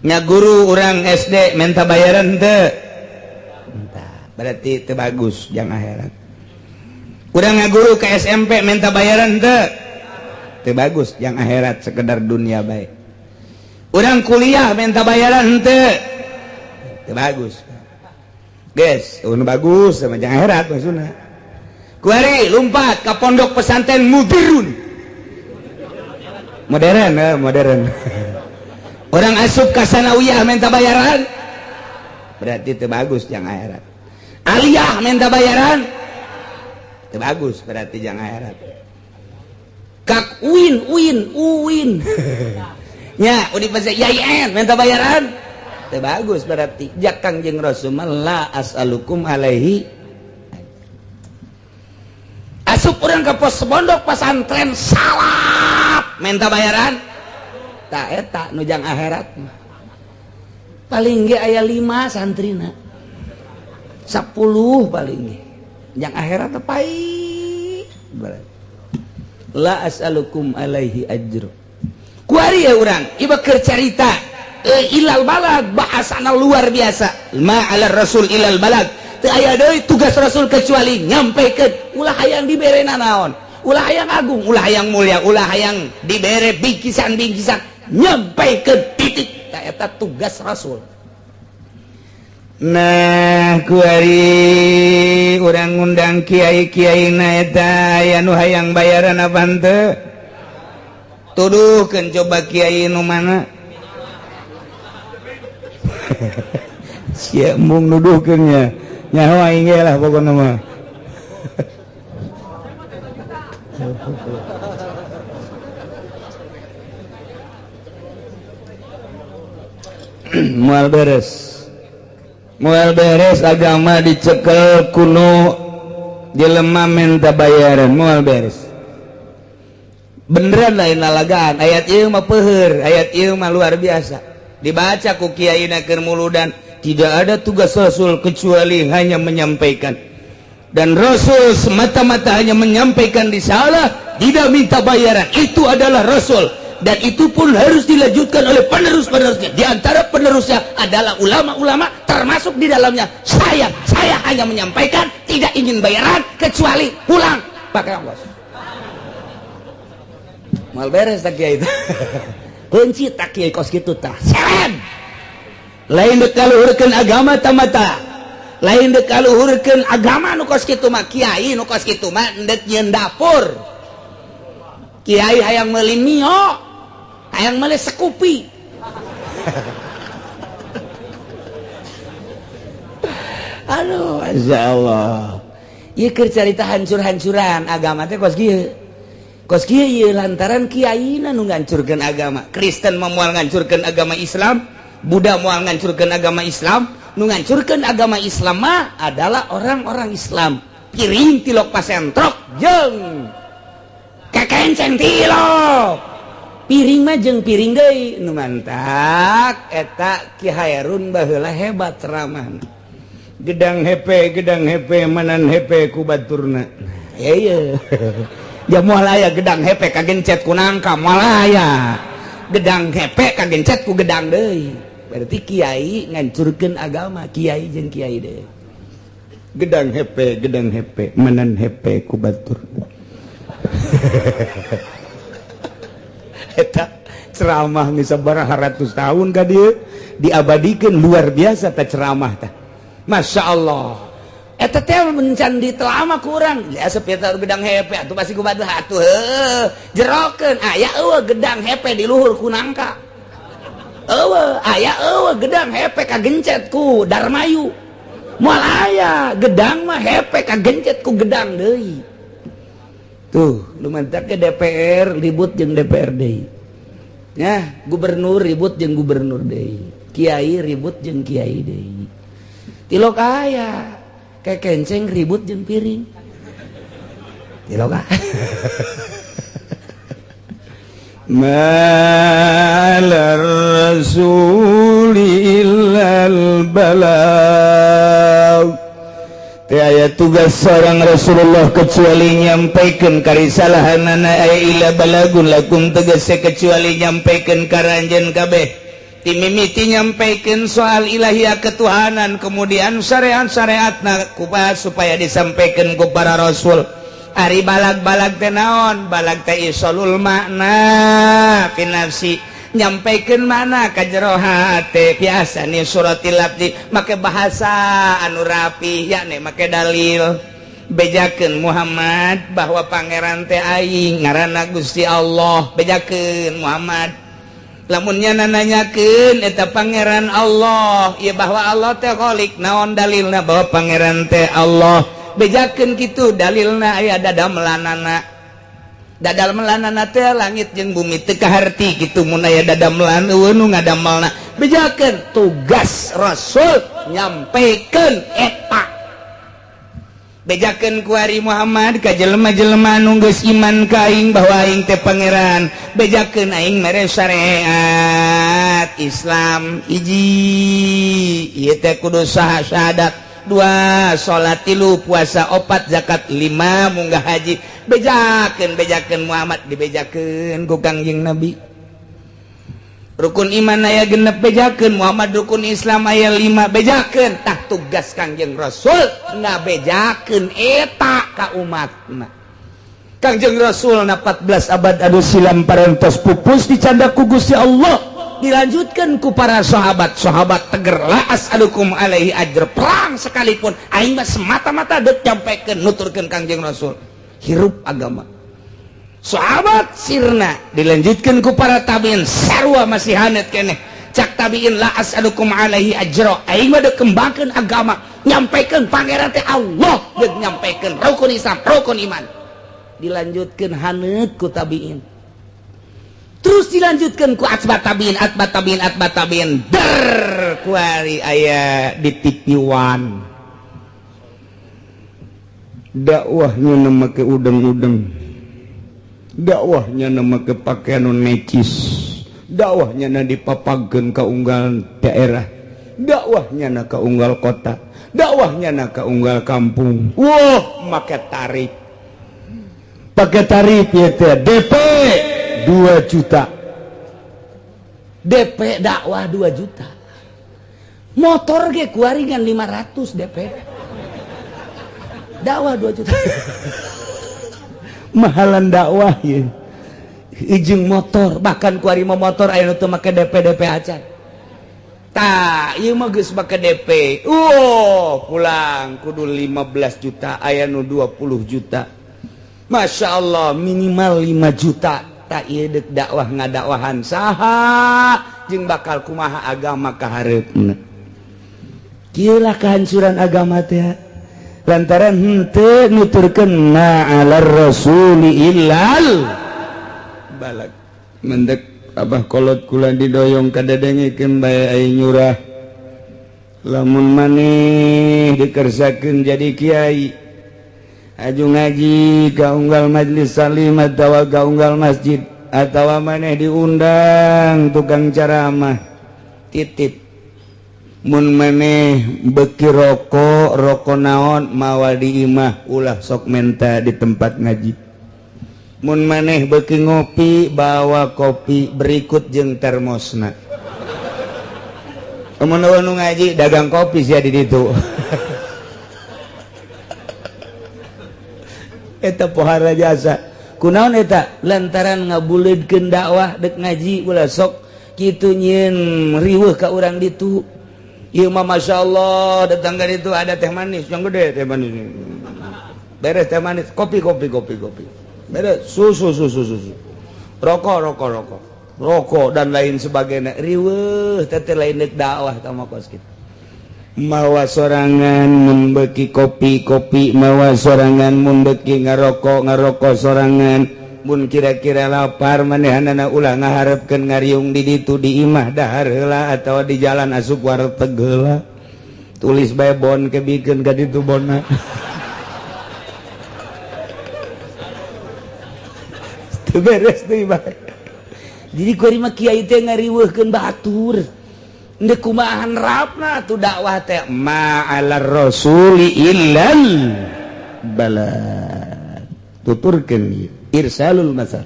Ngaguru urang SD minta bayaran teu? Berarti teu bagus jang akhirat. Urang ngaguru ke SMP minta bayaran teu? Teu bagus jang akhirat, sekedar dunia baik. Urang kuliah minta bayaran teu? Teu bagus. Guys, nu bagus sama jang akhirat maksudna. Kuari lompat ke pondok pesantren modern. Modern, modern. Urang asup ka sanawiyah minta bayaran? Berarti teu bagus jang akhirat. Aliyah minta bayaran? Teu bagus berarti jang akhirat. Kak UIN UIN UIN. Nya Universitas IAIN minta bayaran? Teu bagus berarti. Jak Kangjeng Rasul la as'alukum alaihi. Asup urang ke pos pondok pesantren salaf minta bayaran? Tak eta nu jang akhirat mah. Paling ge aya 5 santrina. 10 paling ge. Jang akhirat teh pai. La as'alukum alaihi ajro. Kuari ya urang, ieu keur carita ilal balag bahasana luar biasa. Ma 'ala rasul ilal balag. Teu aya deui tugas rasul kecuali nyampaikan, ulah hayang dibere nanaon, ulah hayang agung, ulah hayang mulia, ulah hayang dibere bingkisan-bingkisan, nyampaikan titik. Ta eta tugas rasul. Nah, kuari urang ngundang kiai-kiai na eta aya nu hayang bayaran apa henteu? Tuduhkeun coba kiai nu mana? Sia embung nuduhkeun nya. Nyaho aing ge lah pokona mah. Moal beres. Moal beres agama dicekel kuno jelema minta bayaran, moal beres. Beneran lain lalagaan, ayat ieu mah peuheur, ayat ieu mah luar biasa. Dibaca ku kiai na keur muludan, tidak ada tugas rasul kecuali hanya menyampaikan. Dan rasul semata-mata hanya menyampaikan risalah, tidak minta bayaran. Itu adalah rasul. Dan itu pun harus dilanjutkan oleh penerus-penerusnya. Di antara penerusnya adalah ulama-ulama, termasuk di dalamnya saya. Saya hanya menyampaikan, tidak ingin bayaran kecuali pulang pakai ongkos. Mal beres tak kiai itu. Kunci tak kiai kos kitu tah. Seren. Lain dek kaluhurkeun agama tamata. Lain dek kaluhurkeun agama nu kos kitu mah kiai nu kos kitu mah endek nyieun dapur. Kiai hayang meuli mio, hayang meuli sekupi. Aduh, masya Allah. Ieu keur carita hancur-hancuran agama teh kos kieu. Kos kieu ieu lantaran kiaina nu ngancurkeun agama. Kristen mah moal ngancurkeun agama Islam, Buddha moal ngancurkeun agama Islam, nu ngancurkeun agama Islam mah adalah orang-orang Islam. Piring tilok pasentrok jeung kekenceng tilok. Piring mah jeung piring deui nu mantak eta Ki Hairun baheula hebat ceramahna. Gedang hepe manan hepe ku baturna. Ya iya. Ya moal aya gedang hepe kagencet ku nangka, moal aya. Gedang hepe kagencet ku gedang deui. Berarti kiai ngancurkeun agama, kiai jeung kiai deui. Gedang hepe manan hepe ku baturna. Eta ceramah geus sabaraha ratus tahun ka dieu diabadikeun luar biasa ta ceramah tah. Masya Allah. Eta teh mencan ditelama kurang. Ya sepitar gedang hepe atuh pasti ku batu atuh heuh. Jerokeun aya eueuh gedang hepe di luhur ku nangka. Eueuh aya eueuh gedang hepe kagencet ku Darmayu. Moal aya gedang mah hepe kagencet ku gedang deui. Tuh, lumantak ke DPR ribut jeung DPR deui. Ya, gubernur ribut jeung gubernur deui. Kiai ribut jeung kiai deui. Tilok aya kekenceng ribut jeung piring. Tilok aya. Malar rasuli illal balagh. Teu aya tugas seorang Rasulullah kecuali nyampaikan karisalahanana aya ila balagun lakum tegese kecuali nyampaikan ka ranjeun kabeh. Timimiti nyampaikan soal ilahiyah ketuhanan, kemudian syariat-syariat kubah supaya disampaikan ku para rasul. Ari balag-balag teh naon? Balag teh isolul makna fi nafsi, nyampaikan mana ka jero hate. Biasa nih suratil lafzi make bahasa anu rapi, yakni make dalil. Bejakeun Muhammad bahwa pangeran teh aing ngaranna Gusti Allah. Bejakeun Muhammad, lamunnya nanyakeun eta pangeran Allah ya, bahwa Allah teh khalik, naon dalilna bahwa pangeran teh Allah? Bejakeun kitu dalilna aya dadamelanana. Dadamelanana teh langit jeung bumi teu kaharti kitu, mun aya dadamelan euweuh nu ngadamelna. Bejakeun, tugas rasul nyampaikan eta. Bejakeun kuari Muhammad ka jelema-jelema nu geus iman ka aing bahwa aing teh pangeran. Bejakeun aing mere syariat Islam. Hiji ieu teh kudu saha syahadat, dua salat, tilu puasa, opat zakat, lima munggah haji. Bejakeun, bejakeun Muhammad, dibejakeun ku Kangjeng Nabi. Rukun iman aya 6, bejakeun Muhammad. Rukun Islam aya 5, bejakeun. Tah, tugas Kangjeng Rasul ngabejakeun eta ka umatna. Kangjeng Rasul na 14 abad anu silam parantos pupus, dicandak ku Gusti Allah, dilanjutkan ku para sahabat. Sahabat teger, la as'alukum alaihi ajr, perang sekalipun aing mah semata-mata deuk nyampaikan, nuturkeun Kangjeng Rasul, hirup agama. Sahabat sirna, dilanjutkan ku para tabiin, sarua masih hanet keneh. Cak tabiin, la as'alukum alaihi ajra, aing mah deuk kembangkeun agama, nyampaikan pangeran teh Allah, deuk nyampaikan rukun Islam, rukun iman. Dilanjutkan hanet ku tabiin, terus dilanjutkan ku atba tabiin, atba tabiin, atba tabiin, der kuari aya di TV One dakwahnya nama ke udeng-udeng, dakwahnya nama ke pakaian necis, dakwahnya na dipapageun ka unggal daerah, dakwahnya na ka unggal kota, dakwahnya na ka unggal kampung. Wah, make tarif, pakai tarif ya teh DP 2 juta, DP dakwah 2 juta, motor ge kuari ngan 500, DP dakwah 2 juta. Mahalan dakwah ya ijing motor. Bahkan kuari mau motor aya nu teu make DP DP acan. Tah, ieu mah geus make DP. Oh, pulang kudu 15 juta, aya nu 20 juta. Masya Allah, minimal 5 juta. Tak ieu deuk dakwah, ngadakwahan saha jeung bakal kumaha agama ka hareupna? Kieu lah kehancuran agama teh, lantaran henteu nuturkeun ma 'alar rasuli illal balag. Mendek abah kolot kula didoyong kadedengekeun bae ai nyurah. Lamun maneh dikersakeun jadi kiai, aju ngaji ka unggal majlis salim atawa ka unggal masjid atawa maneh diundang tukang ceramah, titip, mun maneh beki rokok, rokok naon, mawa di imah, ulah sok menta di tempat ngaji. Mun maneh beki ngopi, bawa kopi berikut jeung termosna. Mun nu ngaji dagang kopi sia di ditu, eta pohara jasa. Kunaon eta? Lantaran ngabuleudkeun dakwah, dek ngaji ulah sok kitu nyieun riweuh ka urang ditu. Ieu mah Masya Allah, datang ka ditu ada teh manis yang gede, teh manis beres, teh manis, kopi, kopi, kopi, kopi beres, susu, susu, susu, rokok, rokok, rokok, rokok, dan lain sebagainya. Riweuh teh, lain dek dakwah tah kos kitu. Mawa sorangan mun beki kopi, kopi mawa sorangan, mun beki ngarokok, ngarokok sorangan. Mun kira-kira lapar, manehanana ulah ngaharepkeun ngariung di ditu, di imah dahar heula atawa di jalan asup warteg heula, tulis bae bon ke bikeun ka ditu bona. Teu beres deui bae. Jadi kuari mah kiai teh ngariweuhkeun batur. Ndek kumahan rapna tuh dakwah teh? Ma'alar rasuli illal balad. Tuturkeun irsalul masal.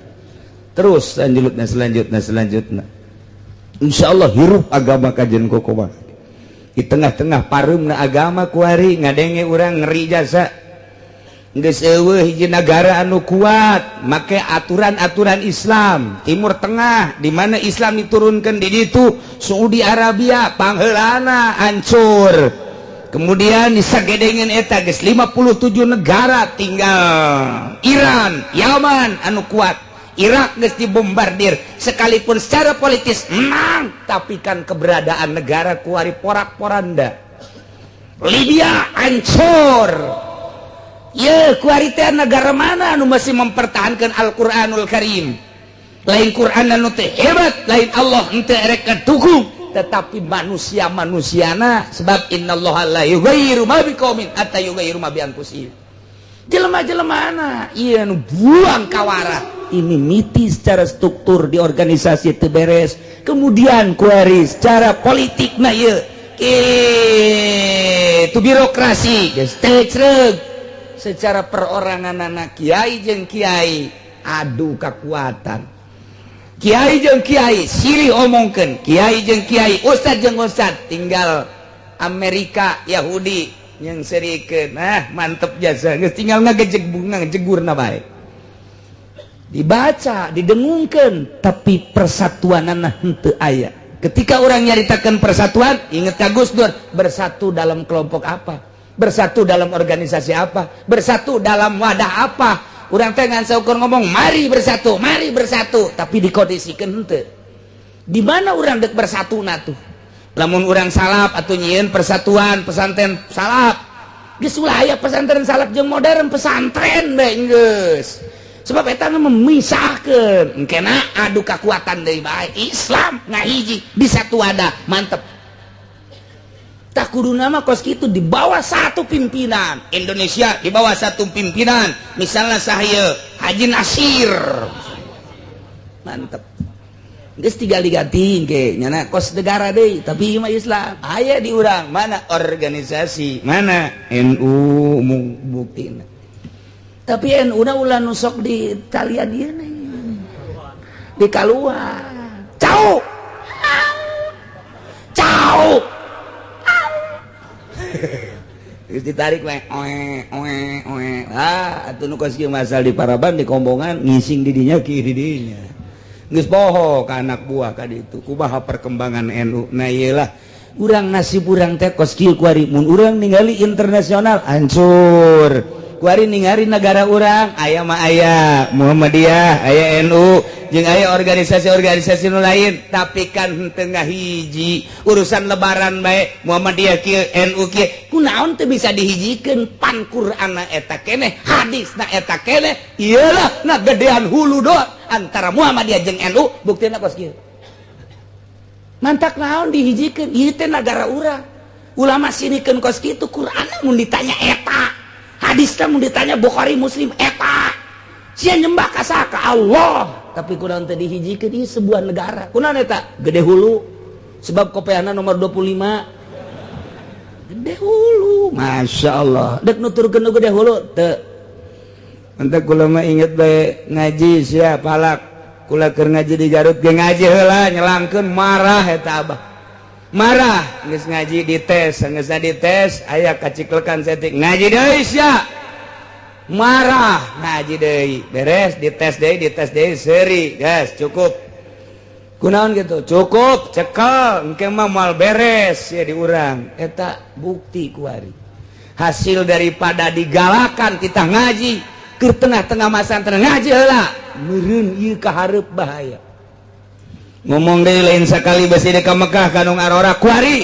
Terus selanjutnya, selanjutnya, selanjutnya. Insya Allah hirup agama kajen kokoba di tengah-tengah pareumna agama kuari ngadenge urang ngeri jasa. Geus eueuh hiji negara anu kuat make aturan-aturan Islam. Timur Tengah, di mana Islam diturunkan di ditu. Saudi Arabia pangheulana hancur, kemudian disagedengeun eta geus 57 negara, tinggal Iran, Yaman anu kuat. Irak geus dibombardir, sekalipun secara politis menang, tapi kan keberadaan negara kuari porak-poranda. Libya hancur. Ye, kuari teh negara mana anu masih mempertahankan Al-Qur'anul Karim? Lain Quran anu teh hebat, lain Allah henteu erek dukung, tetapi manusia-manusiana, sebab innallaha la yughayyiru ma biqaumin hatta yughayyiru ma bi anfusihim. Jelema-jelemana ieu nu buang kawara ini miti secara struktur di organisasi teu beres, kemudian kuari secara politik na ieu itu birokrasi geus teu secara perorangan, anak kiai jeung kiai adu kekuatan, kiai jeung kiai silih omongkeun, kiai jeung kiai, ustad jeung ustad, tinggal Amerika, Yahudi yang serikeun. Nah, mantep jasa, geus tinggal ngagejeg bunga jegurna bae. Dibaca, didengungkeun, tapi persatuanana henteu aya. Ketika orang nyaritakan persatuan, inget ka Gus Dur, bersatu dalam kelompok apa, bersatu dalam organisasi apa, bersatu dalam wadah apa? Urang teh ngan saukur ngomong mari bersatu, mari bersatu, tapi dikondisikan henteu. Di mana urang dek bersatu tuh? Lamun urang salaf atau nyieun persatuan pesantren salaf, geus ulah aya pesantren salaf jeung modern, pesantren bae geus. Sebab eta mah memisahkeun, engkena adu kekuatan deui bae. Islam ngahiji di satu wadah, mantep. Tak kudu nama kos gitu di bawah satu pimpinan Indonesia, di bawah satu pimpinan, misalnya saya Haji Nasir, mantep. Geus tinggal diganti ke nyana kos negara deui, tapi mah Islam aya di urang. Mana organisasi, mana NU buktina? Tapi NU na ulah nusok di talian ieu di kaluar. Cau cau. Geus ditarik we, oe oe oe. Ah, atuh nu kos kieu masal di paraban, di kombongan, ngising di dinya ki di dinya. Geus poho ka anak buah ka ditu. Kumaha perkembangan NU? Nah, ieu lah urang, nasib urang teh kos kieu kuari. Mun urang ningali internasional hancur, kuari ningali negara urang aya mah aya Muhammadiyah, aya NU jeung aya organisasi-organisasi nu lain, tapi kan henteu ngahiji. Urusan lebaran bae Muhammadiyah kieu, NU kieu, kunaon teu bisa dihijikeun? Pan Qur'an eta keneh, hadisna eta keneh. Iyalah, nah, gedean hulu doang antara Muhammadiyah jeung NU, buktina kos kieu. Mantak naon dihijikeun? Ieu teh negara urang. Ulama sinikeun kos kitu. Qur'an mun ditanya eta, hadisna mun ditanya Bukhari Muslim eta. Sia nyembah ka saha? Ka Allah. Tapi kunaon teu dihijikeun? Ieu sebuah negara. Kunaon eta gede hulu? Sebab kopeana nomor 25, gede hulu. Masya Allah, dek nuturkeun nu gede hulu teu. Entah kula mah inget bae ngaji sia palak. Kula keur ngaji di Garut ge, ngaji heula nyelangkeun, marah eta abah. Marah, geus ngaji dites, geus dites aya kaciklekan saeutik, ngaji deui sia. Marah, ngaji deui, beres dites deui, dites deui seuri, geus cukup. Kunaon gitu? Cukup cekel, engke mah moal beres ya di urang. Eta bukti kuari. Hasil daripada digalakan kita ngaji ke tengah-tengah masa ngaji heula meureun ieu ka hareup bahaya. Ngomong deui, lain sakali besi ka Mekah kanung arora kuari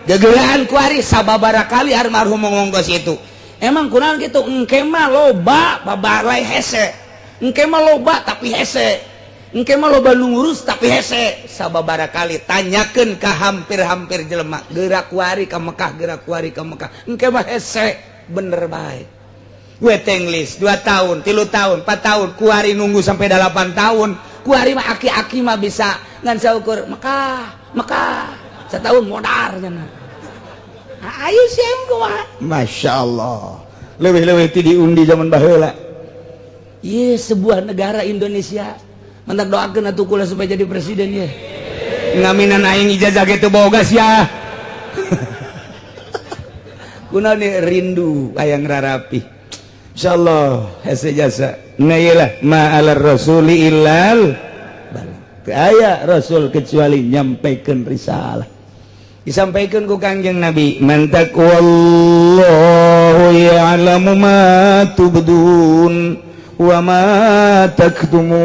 gegelaan kuari, sababara kali almarhum ngomong kos itu. Emang kunaon gitu? Engke mah loba babalai hese, engke mah loba tapi hese, engke mah loba nu ngurus tapi hese. Sababara kali tanyakeun ka hampir-hampir jelema gerak kuari ka Mekah, gerak kuari ka Mekah, engke mah hese, bener bae. Waiting list 2 tahun, 3 tahun, 4 tahun, kuari nunggu sampai 8 tahun. Kuari mah aki-aki mah bisa ngan saukur Mekah Mekah setahun modar cenah. Ayo siap kumaha? Masya Allah, lebih-lebih ti diundi zaman baheula. Iya, sebuah negara Indonesia. Mantak doakeun atuh kula supaya jadi presiden ya. Ngaminan aing ijazah ge teu boga sia. Kunaon rindu hayang rarapi. Insyaallah hese jasa. Nah iyalah ma alar rasuli illal balagh. Teu aya rasul kecuali nyampaikan risalah. Disampaikan ku Kangjeng Nabi, man taqwallahu ya'lamu ma tubdun wa ma taktumun.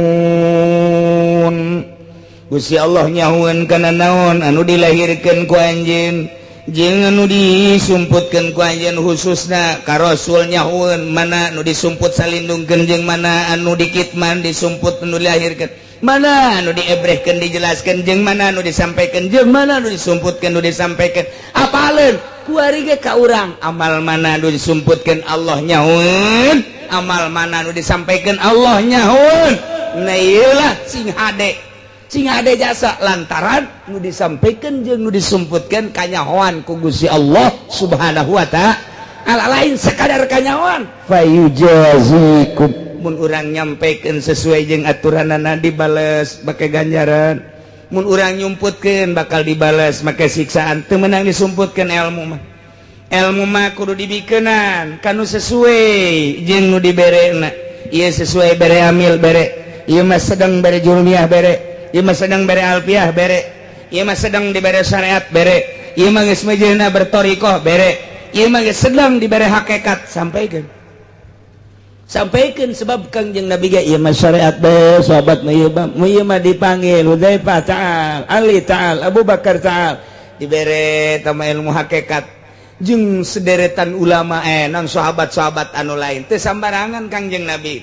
Gusti Allah nyahueun kana naon anu dilahirkeun ku anjeun jeung anu disumputkeun ku anjeun, khususna ka Rasul nyahueun mana anu disumput salindungkeun jeung mana anu dikitman disumput anu dilahirkeun, mana anu diebrehkeun dijelaskeun jeung mana anu disampaikan jeung mana anu disumputkeun anu disampaikan. Apaleun kuari ge ka urang amal mana anu disumputkeun Allah nyahueun, amal mana anu disampaikan Allah nyahueun. Nah ieulah sing hade, sing hade jasa lantaran nu disampaikan jeung nu disumputkeun kanyahoan ku Gusti Allah Subhanahu wa ta'ala, lain sekadar kanyahoan. Fayujazikum, mun urang nyampaikan sesuai jeung aturanana dibales make ganjaran, mun urang nyumputkeun bakal dibales make siksaan. Teu meunang disumputkeun ilmu mah, ilmu mah kudu dibikeunan kanu sesuai jeung nu diberena. Ieu sesuai bere amil bere, ieu mah sedang bere jurumiyah bere, ieu mah sedang bere alfiah bere, ieu mah sedang dibere syariat bere, ieu mah geus mejeuna bertorikoh bere, ieu mah geus sedang dibere hakikat. Sampaikan, sampaikan, sebab Kangjeng Nabi ge ieu mah syariat bae, sahabat mah ieu mah, ieu mah dipanggil Hudzaifah ta'al, Ali ta'al, Abu Bakar ta'al, dibere tama ilmu hakikat jeung sederetan ulama non sahabat-sahabat anu lain. Teu sambarangan Kangjeng Nabi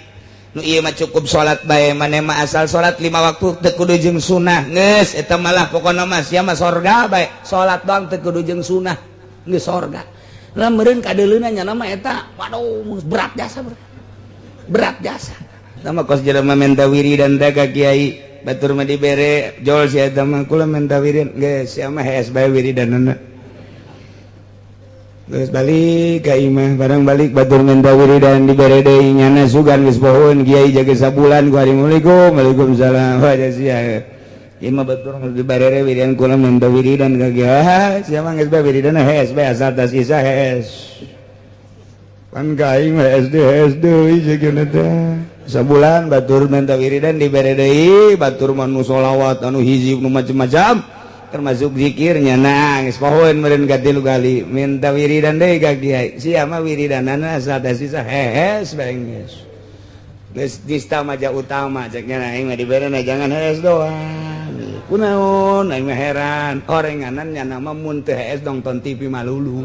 nu ieu mah cukup salat bae, maneh mah asal salat 5 waktu teu kudu jeung sunah geus eta malah pokona mah sia mah sorga bae, salat doang teu kudu jeung sunah geus sorga. Lah meureun kadeuleuna nya mah eta waduh berat jasa, berat jasa. Sama kos jelema menta wiridan teh ka kiai batur mah dibere jol sia eta mah, kula menta wiridan geus sia mah hees bae wiridanna. Geus balik ka imah, barang balik batur menta wiridan dibere deui, nyana sugan geus pohoeun kiai jaga sabulan ku hari. Assalamualaikum, waalaikumsalam, wah sia ieu mah batur dibere wiridan, kula menta wiridan ka kiai sia mah geus bae wiridan hees bae asal tas isa hees. Pan ka aing mah SD SD deui teh sabulan batur minta wiridan dibere deui, batur mah nu sholawat anu hizib nu macam-macam termasuk zikirnya nangis pohoeun meureun katilu kali minta wiridan deui ka kiai sia mah wiridanana asal teh sisa hees bae geus geus nista maja utama cek nya aing mah diberena jangan hees doang kunaon aing mah heran orenganan nya nama mun teu hees nonton TV malulu.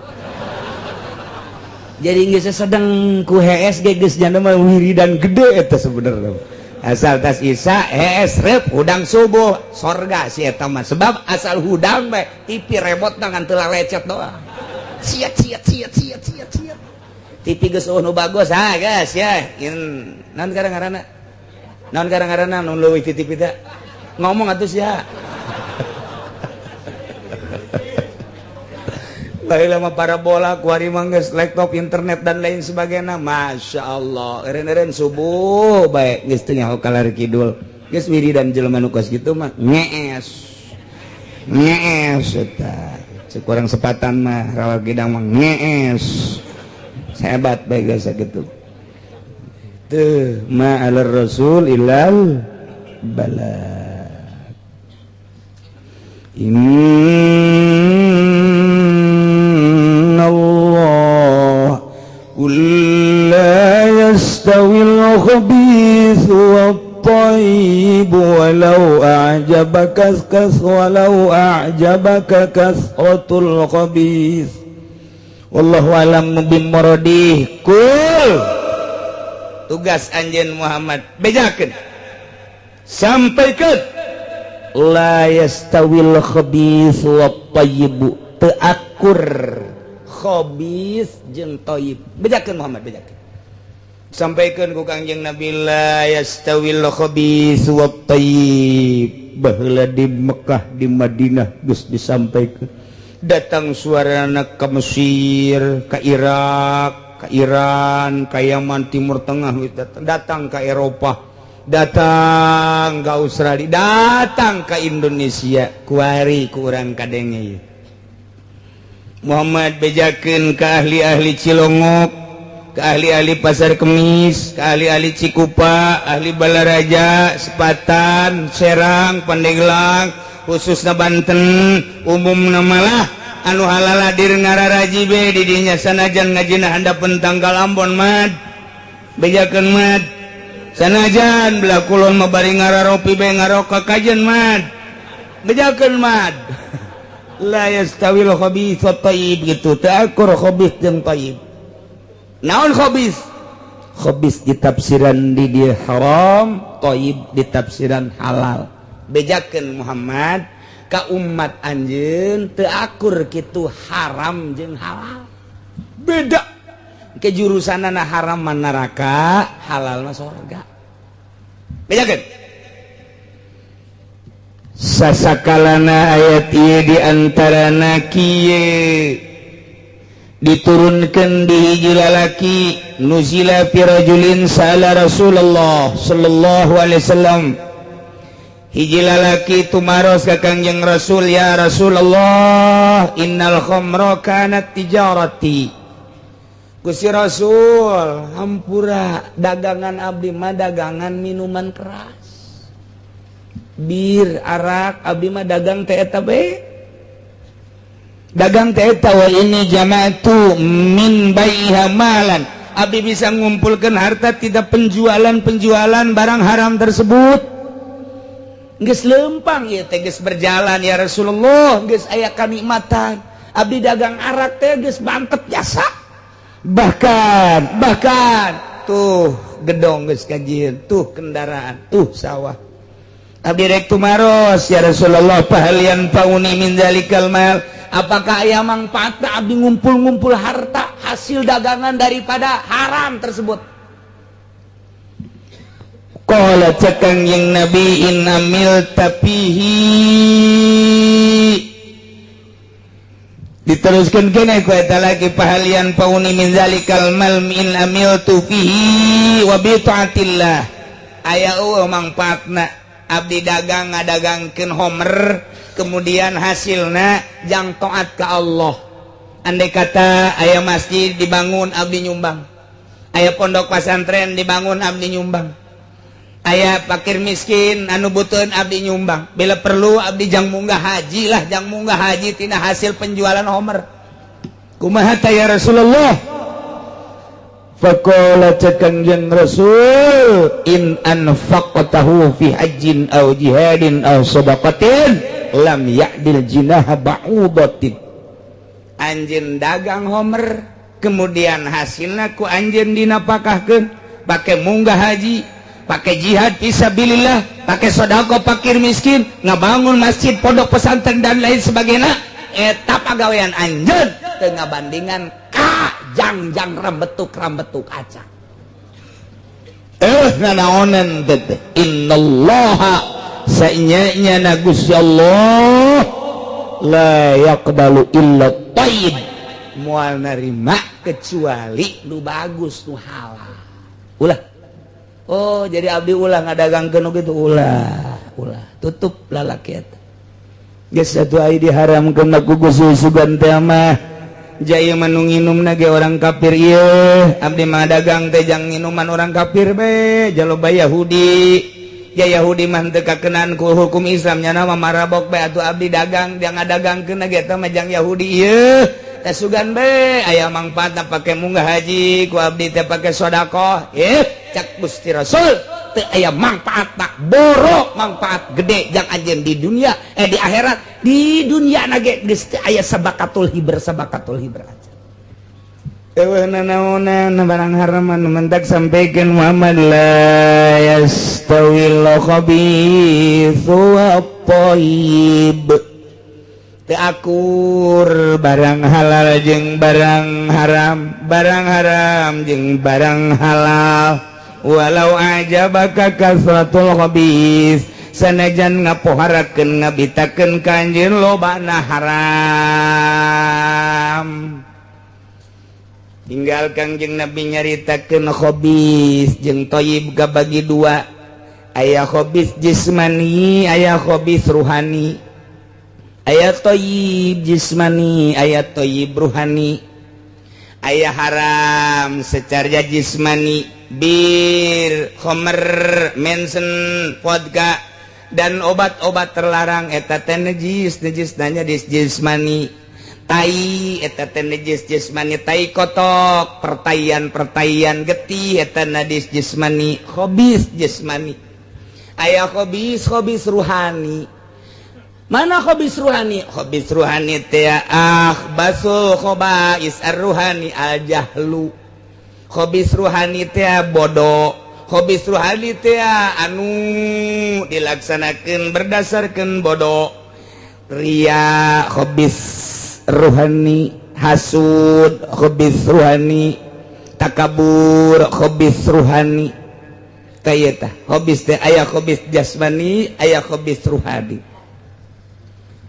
Jadi geus sedang ku hees ge geus nya mah wiridan gede eta sebenarnya. Asal tas isa hees rep hudang subuh sorga si eta mah, sebab asal hudang bae TV remote ngan teu lecet doang. Siat siat siat siat siat siat. TV geus nu bagus ha geus ya. Naon ngaranna? Naon ngaranna nu leuwih ti TV teh? Ngomong atuh sia. Baiklah mah parabola kuari mah geus laptop internet dan lain sebagainya. Masya Allah eren-eren subuh baik geus teu nyaho kalar kidul geus wiridan jelema nu kos kitu mah ngees ngees eta cek urang sepatan mah rawa gidang mah ngees hebat bae geus sakitu teu ma alar rasul illal balagh. Inna Allah qul la yastawil khabithu wat-tayyib walau a'jabaka walau a'jabaka kasratul khabith wallahu alam bimradih. Kul tugas anjeun Muhammad bejakeun sampaikan la yastawil khabith wat thayyib, teu akur khabith jeung thayyib. Bejakeun Muhammad, bejakeun sampaikan ku Kangjeng Nabi la yastawil khabith wat thayyib. Baheula di Mekah di Madinah geus disampaikan, datang suarana ke Mesir, ke Irak, ke Iran, ke Yaman, Timur Tengah, datang ke Eropa. Datang ke Australia, datang ke Indonesia, kuari ku urang kadenge ieu. Muhammad bejakeun ke ahli-ahli Cilongok, ke ahli-ahli Pasar Kemis, ke ahli-ahli Cikupa, ahli Balaraja, Sepatan, Serang, Pandeglang, khususnya Banten, umumna malah anu halaladir ngararaji be di dinya sanajan ngajina handapeun tanggal Ambon mad. Bejakeun mad. Sanajan belah kulon mah bari ngararopi be ngaroka kajen mad. Bejakeun mad. La yastawil khabith wat thayyib gitu. Teu akur khabith jeung thayyib. Naon khabith? Khabith ditafsiran di dia haram, thayyib ditafsiran halal. Bejakeun Muhammad ka umat anjeun teu akur kitu haram jeung halal. Beda. Ke jurusanana haram mah neraka, halal mah sorga. Bejakeun. Sasakalana ayat ieu di antarana kieu diturunkan di hiji lalaki nuzila fi rajulin sa'ala Rasulullah sallallahu alaihi wasallam. Hiji lalaki tumaros ka Kangjeng Rasul, ya Rasulullah, innal khamra kanat tijarati. Gusti Rasul, hampura, dagangan abdi mah dagangan minuman keras, bir, arak, abdi mah dagang teh eta be, dagang teh eta. Wa ini jama'tu min baiha malan, abdi bisa ngumpulkan harta tidak penjualan-penjualan barang haram tersebut. Geus lempang ieu teh, geus berjalan ya Rasulullah, geus aya kanikmatan. Abdi dagang arak teh geus mantep jasa, bahkan bahkan tuh gedong geus kajieun, tuh kendaraan, tuh sawah. Abdi rek tumaros ya Rasulullah, fahal yanfa'uni min zalikal mal, apakah aya mangfaatna abdi ngumpul-ngumpul harta hasil dagangan daripada haram tersebut? Qala, cek Kangjeng Nabi, in amilta fihi. Diteruskan kene ku eta lagi, fahal yanfa'uni min zalikal mal in amiltu fihi wa bi taatillah, aya eueuh mangfaatna abdi dagang ngadagangkeun homer kemudian hasilna jang taat ka Allah? Andai kata aya masjid dibangun, abdi nyumbang, aya pondok pesantren dibangun, abdi nyumbang, aya fakir miskin anu butuh, abdi nyumbang, bila perlu abdi jang munggah haji lah, jang munggah haji tina hasil penjualan homer, kumaha tah ya Rasulullah? Faqala, cek Kangjeng Rasul, in anfaqtahu fi hajjin aw jihadin aw sadaqatin lam ya'dil jinaha ba'udatin. Anjeun dagang homer kemudian hasilna ku anjeun dinapakahkeun pake munggah haji, pakai jihad fisabilillah, pakai sedekah fakir miskin, ngabangun masjid, pondok pesantren, dan lain sebagainya, eta pagawean anjeun teu ngabandingan ka jangjang rambetuk rambetuk aca. Eh, nanaonan teh? Innallaha, saenya na Gusti Allah, la yaqbalu illa thayyib, moal narima kecuali nu bagus, nu halal. Ulah, oh jadi abdi ulah ngadagangkeun nu kitu, ulah, ulah, tutup lalaki eta. Geus atuh ai diharamkeun ku Gusti sugan teh mah. Jaya mah nu nginum ge orang kafir ieu, abdi mah dagang teh jang minuman orang kafir be, jaloba Yahudi. Ya Yahudi mah teu kakenaan ku hukum Islam, nya mah marabok be atuh. Abdi dagang jangan dagangkeun ge eta mah jang Yahudi ieu teh, sugan be aya mangfaatna pake munggah haji ku abdi teh, pake sedekah. Eh, cak Gusti Rasul, teu aya mangfaat, tak borok mangfaat gede jang anjeun di dunia, eh, di akhirat. Di dunia nage geus teu aya sabakatul hibr, sabakatul hibr aja. Eueuh nanaonan barang haram anu mentak sampaikan Muhammad, la yastawil khabithu wat thayyib, teu akur barang halal jeung barang haram, barang haram jeung barang halal. Walau a'jabaka kasratul khabith, sanajan ngapoharakeun ngabitakeun ka anjeun lobana haram. Tinggal Kangjeng Nabi nyaritakeun khabis jeung thayyib kabagi dua. Aya khobis jismani, aya khobis ruhani. Aya thayyib jismani, aya thayyib ruhani. Aya haram secara jismani, bir, khamr, mensen, vodka dan obat-obat terlarang eta teh najis, najis nanya di jismani. Tai eta teh najis jismani, tai kotok, pertaian-pertaian getih eta najis jismani, khobis jismani. Aya khobis, khobis ruhani. Mana khobis ruhani? Khobis ruhani teh akhbasul khobais ar-ruhani al-jahlu. Khobis ruhani teh bodoh. Khobis ruhani teh anu dilaksanakeun berdasarkan bodoh. Ria khobis ruhani, hasud khobis ruhani, takabur khobis ruhani. Tah khobis teh aya khobis jasmani, aya khobis ruhani.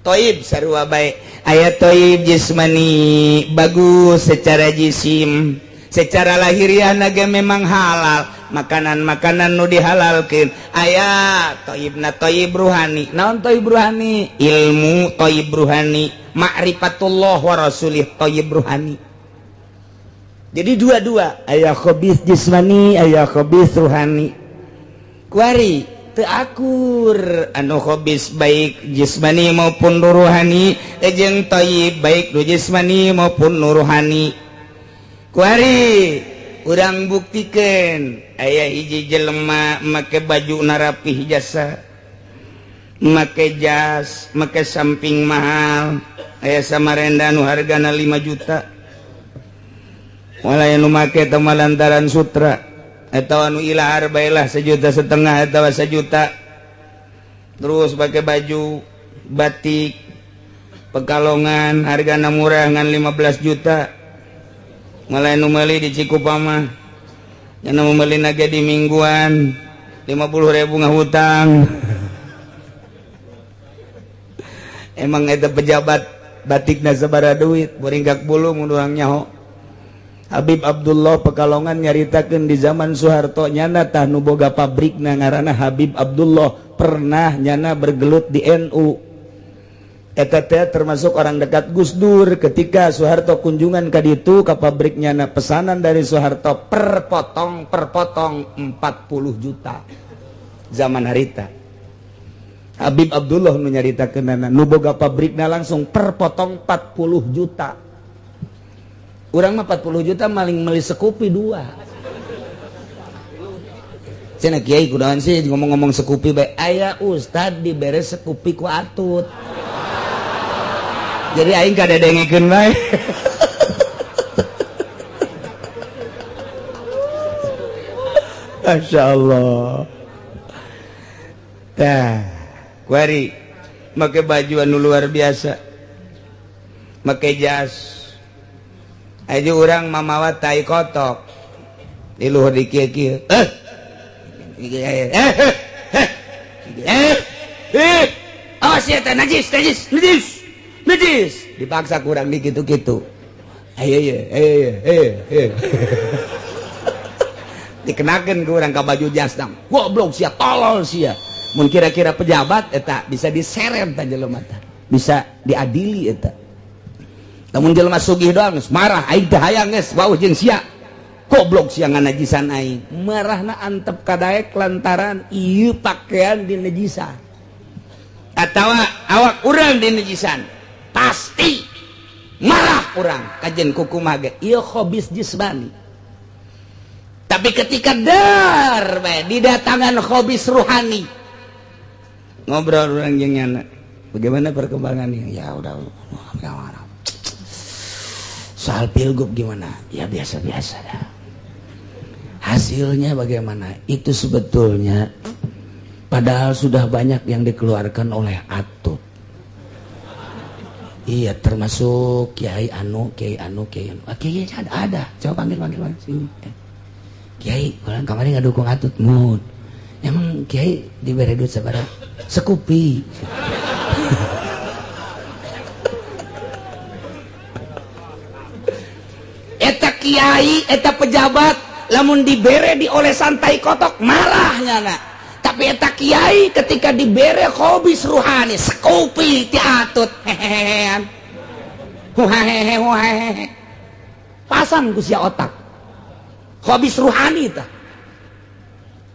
Toib sarua bae, aya toib jismani bagus secara jisim, secara lahiriah naga memang halal, makanan-makanan nu dihalalkeun. Aya toibna toib ruhani. Naon toib ruhani? Ilmu toib ruhani, ma'rifatullah wa rasulih toib ruhani. Jadi dua-dua, aya khobis jismani, aya khobis ruhani. Kuari teu akur anu khobis baik jismani maupun ruhani jeung thayyib baik nu jismani maupun ruhani. Kuari urang buktikeun aya hiji jelema make baju narapih jasa, make jas, make samping mahal, aya Samarenda nu hargana 5 juta. Wala nu make teh lantaran sutra atau anu ilahar baelah 1,5 juta atau 1 juta. Terus pakai baju batik Pekalongan hargana murah ngan 15 juta. Malah nu meuli di Cikupa mah nya nu meuli ge di mingguan 50.000 ngahutang. Emang eta pejabat batikna sabaraha duit boringgak bulu mun urang nyaho. Habib Abdullah Pekalongan nyaritakeun di zaman Soeharto nyana tah nu boga pabrikna ngaranna Habib Abdullah pernah nyana bergelut di NU. Eta teh termasuk orang dekat Gus Dur. Ketika Soeharto kunjungan ka ditu ka pabrik nyana, pesanan dari Soeharto per potong 40 juta zaman harita. Habib Abdullah nu nyaritakeunana nu boga pabrikna langsung per potong 40 juta. Urang mah 40 juta maling meuli sekupi dua. Cenah kiai kudahan sih ngomong-ngomong sekupi bae, aya ustad dibere sekupi ku atut. Jadi aing kadedengekeun bae. Masya Allah. Tah, kuari make baju anu luar biasa. Make jas. Aja urang mamawa tai kotok di luhur di kieu-kieu. Awas ya teh najis, najis, najis, najis. Dipaksa kurang di kitu-kitu. Ayo ye, ayo ye, ayo ye. Dikenakeun ku urang ka baju jas dang. Goblok sia, tolol sia. Mun kira-kira pejabat eta bisa diseret ta jelema teh. Bisa diadili eta. Lamun jelema sugih doang geus marah aing teh hayang geus wauh jeung sia. Goblok sia nganajisan aing. Marahna antep ka daek lantaran ieu pakaian dinajisan. Atawa awak urang dinajisan. Pasti marah urang kajen kukumaha ge. Ieu khobis jismani. Tapi ketika dar bae didatangan khobis ruhani. Ngobrol urang jeung nyana. Bagaimana perkembangannya? Ya udah. Soal pilgub gimana? Ya biasa-biasa dah. Hasilnya bagaimana? Itu sebetulnya padahal sudah banyak yang dikeluarkan oleh Atut. Iya, termasuk Kiai Anu, Kiai Anu, Kiai Anu. Ah, Kiai ada. Coba panggil sini. Kiai, kalau kemarin nggak dukung Atut, mun. Emang Kiai diberi duit sabaraha? Sekupi. Eta kiai, eta pejabat, lamun dibere di oleh santai kotok marah nyana. Tapi Tapi eta kiai ketika dibere khobis ruhani sekupi ti atut hehehean huhahehe huhahehe pasang ku sia otak khobis ruhani tah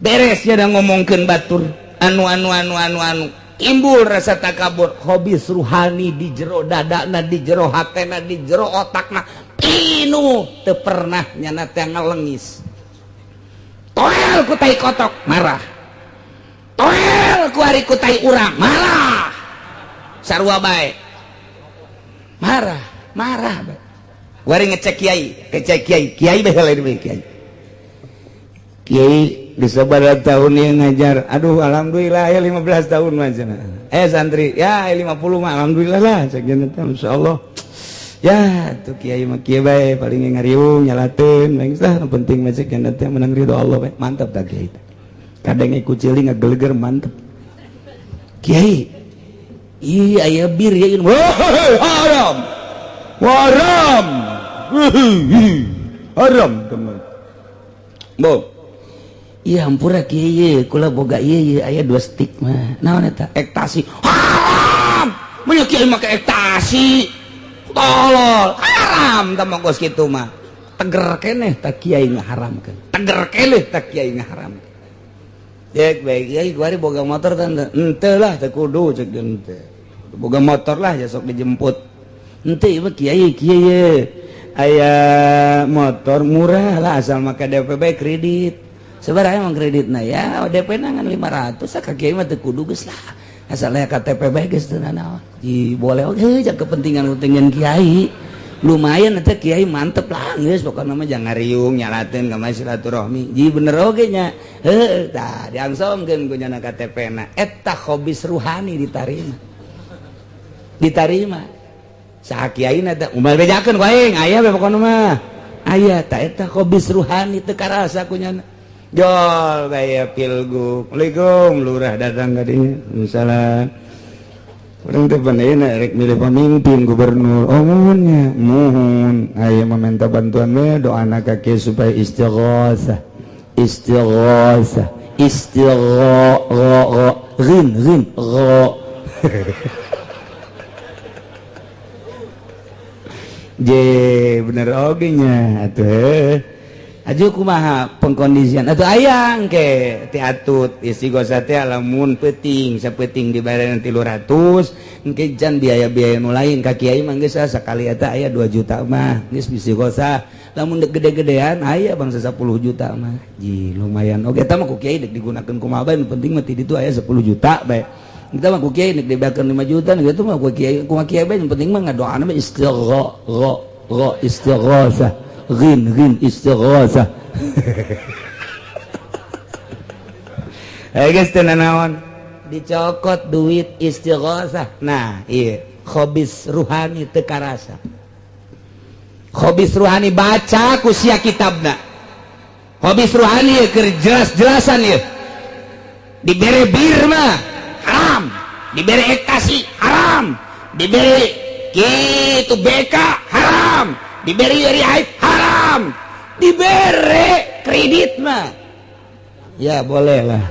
beres ya da ngomongkeun batur anu anu anu anu anu timbul rasa takabur khobis ruhani di jero dadana di jero hatena di jero otakna pinuh teu pernah nyana teh ngalengis toel ku tai kotok marah toel ku ari ku tai urang marah sarua bae marah marah bae kuari ngecek kiai ngecek kiai kiai bae lain bae kiai kiai geus tahun yang ngajar aduh alhamdulillah ya 15 tahun mah cenah santri ya 50 mah alhamdulillah lah cek teh insyaallah ya tuh kiai mah kieu bae paling ngariung nyalateun bae lah nu penting mah cek teh menang ridho Allah bae mantap tah kiai kadang ikut ciling ngageleger mantep kiai iya aya bir ya haram haram haram teman bo iya hampura kiai kula boga ieu aya 2 stick mah naon eta ektasi haram mun kiai make ektasi tolol haram tah mah kos kitu mah teger keneh tah kiai ngaharamkeun teger keneh tah kiai ngaharamkeun cek baik kiai kuari boga motor kan henteu lah teu kudu cek henteu boga motor lah ya sok dijemput henteu ieu mah kiai kieu aya motor murah lah asal make DP bae kredit sabaraha emang kreditna ya DP na ngan 500 ka kiai mah teu kudu geus lah asal aya KTP bae geus teu nanaon di boleh oge jang kepentingan-kepentingan kiai lumayan eta kiai mantep lah geus pokona mah jangan ngariung nyalateun ka mah silaturahmi ji bener oge nya heuh tah diangsomkeun ku nyana KTP na eta khobis ruhani ditarima ditarima saha kiai na teh umal bejakeun ku aing aya we pokona mah aya tah eta khobis ruhani teu karasa ku nyana jol bae pilgub Assalamualaikum lurah datang ka dinya salam urang teh pan rek milih pemimpin gubernur oh muhunnya muhun aya meminta bantuan we doana ka kieu supaya istighosah istighosah istigho ghin ghin gho je bener oge nya atuh aju kumaha pengkondisian atuh ayang ke ti atut istighosah teh lamun peuting sapeuting dibayar 300 engke jan biaya-biaya nu lain ka kiai mah geus sakali eta aya 2 juta mah geus istighosah lamun dek gede-gedean aya bangsa 10 juta mah ji lumayan oge eta mah ku kiai dek digunakeun kumaha bae nu penting mah ti ditu aya 10 juta bae eta mah ku kiai dek dibayarkeun 5 juta kitu mah ku kiai kumaha kiai bae nu penting mah ngadoana mah istigho gho gho istighosah ghin ghin istighosah geus teu nanaon dicokot duit istighosah nah ieu khobis ruhani teu karasa khobis ruhani baca ku sia kitabna khobis ruhani keur jelas-jelasan ieu dibere bir mah haram dibere ektasi haram dibere kitu BK haram diberi haid haram dibere kredit mah ya boleh lah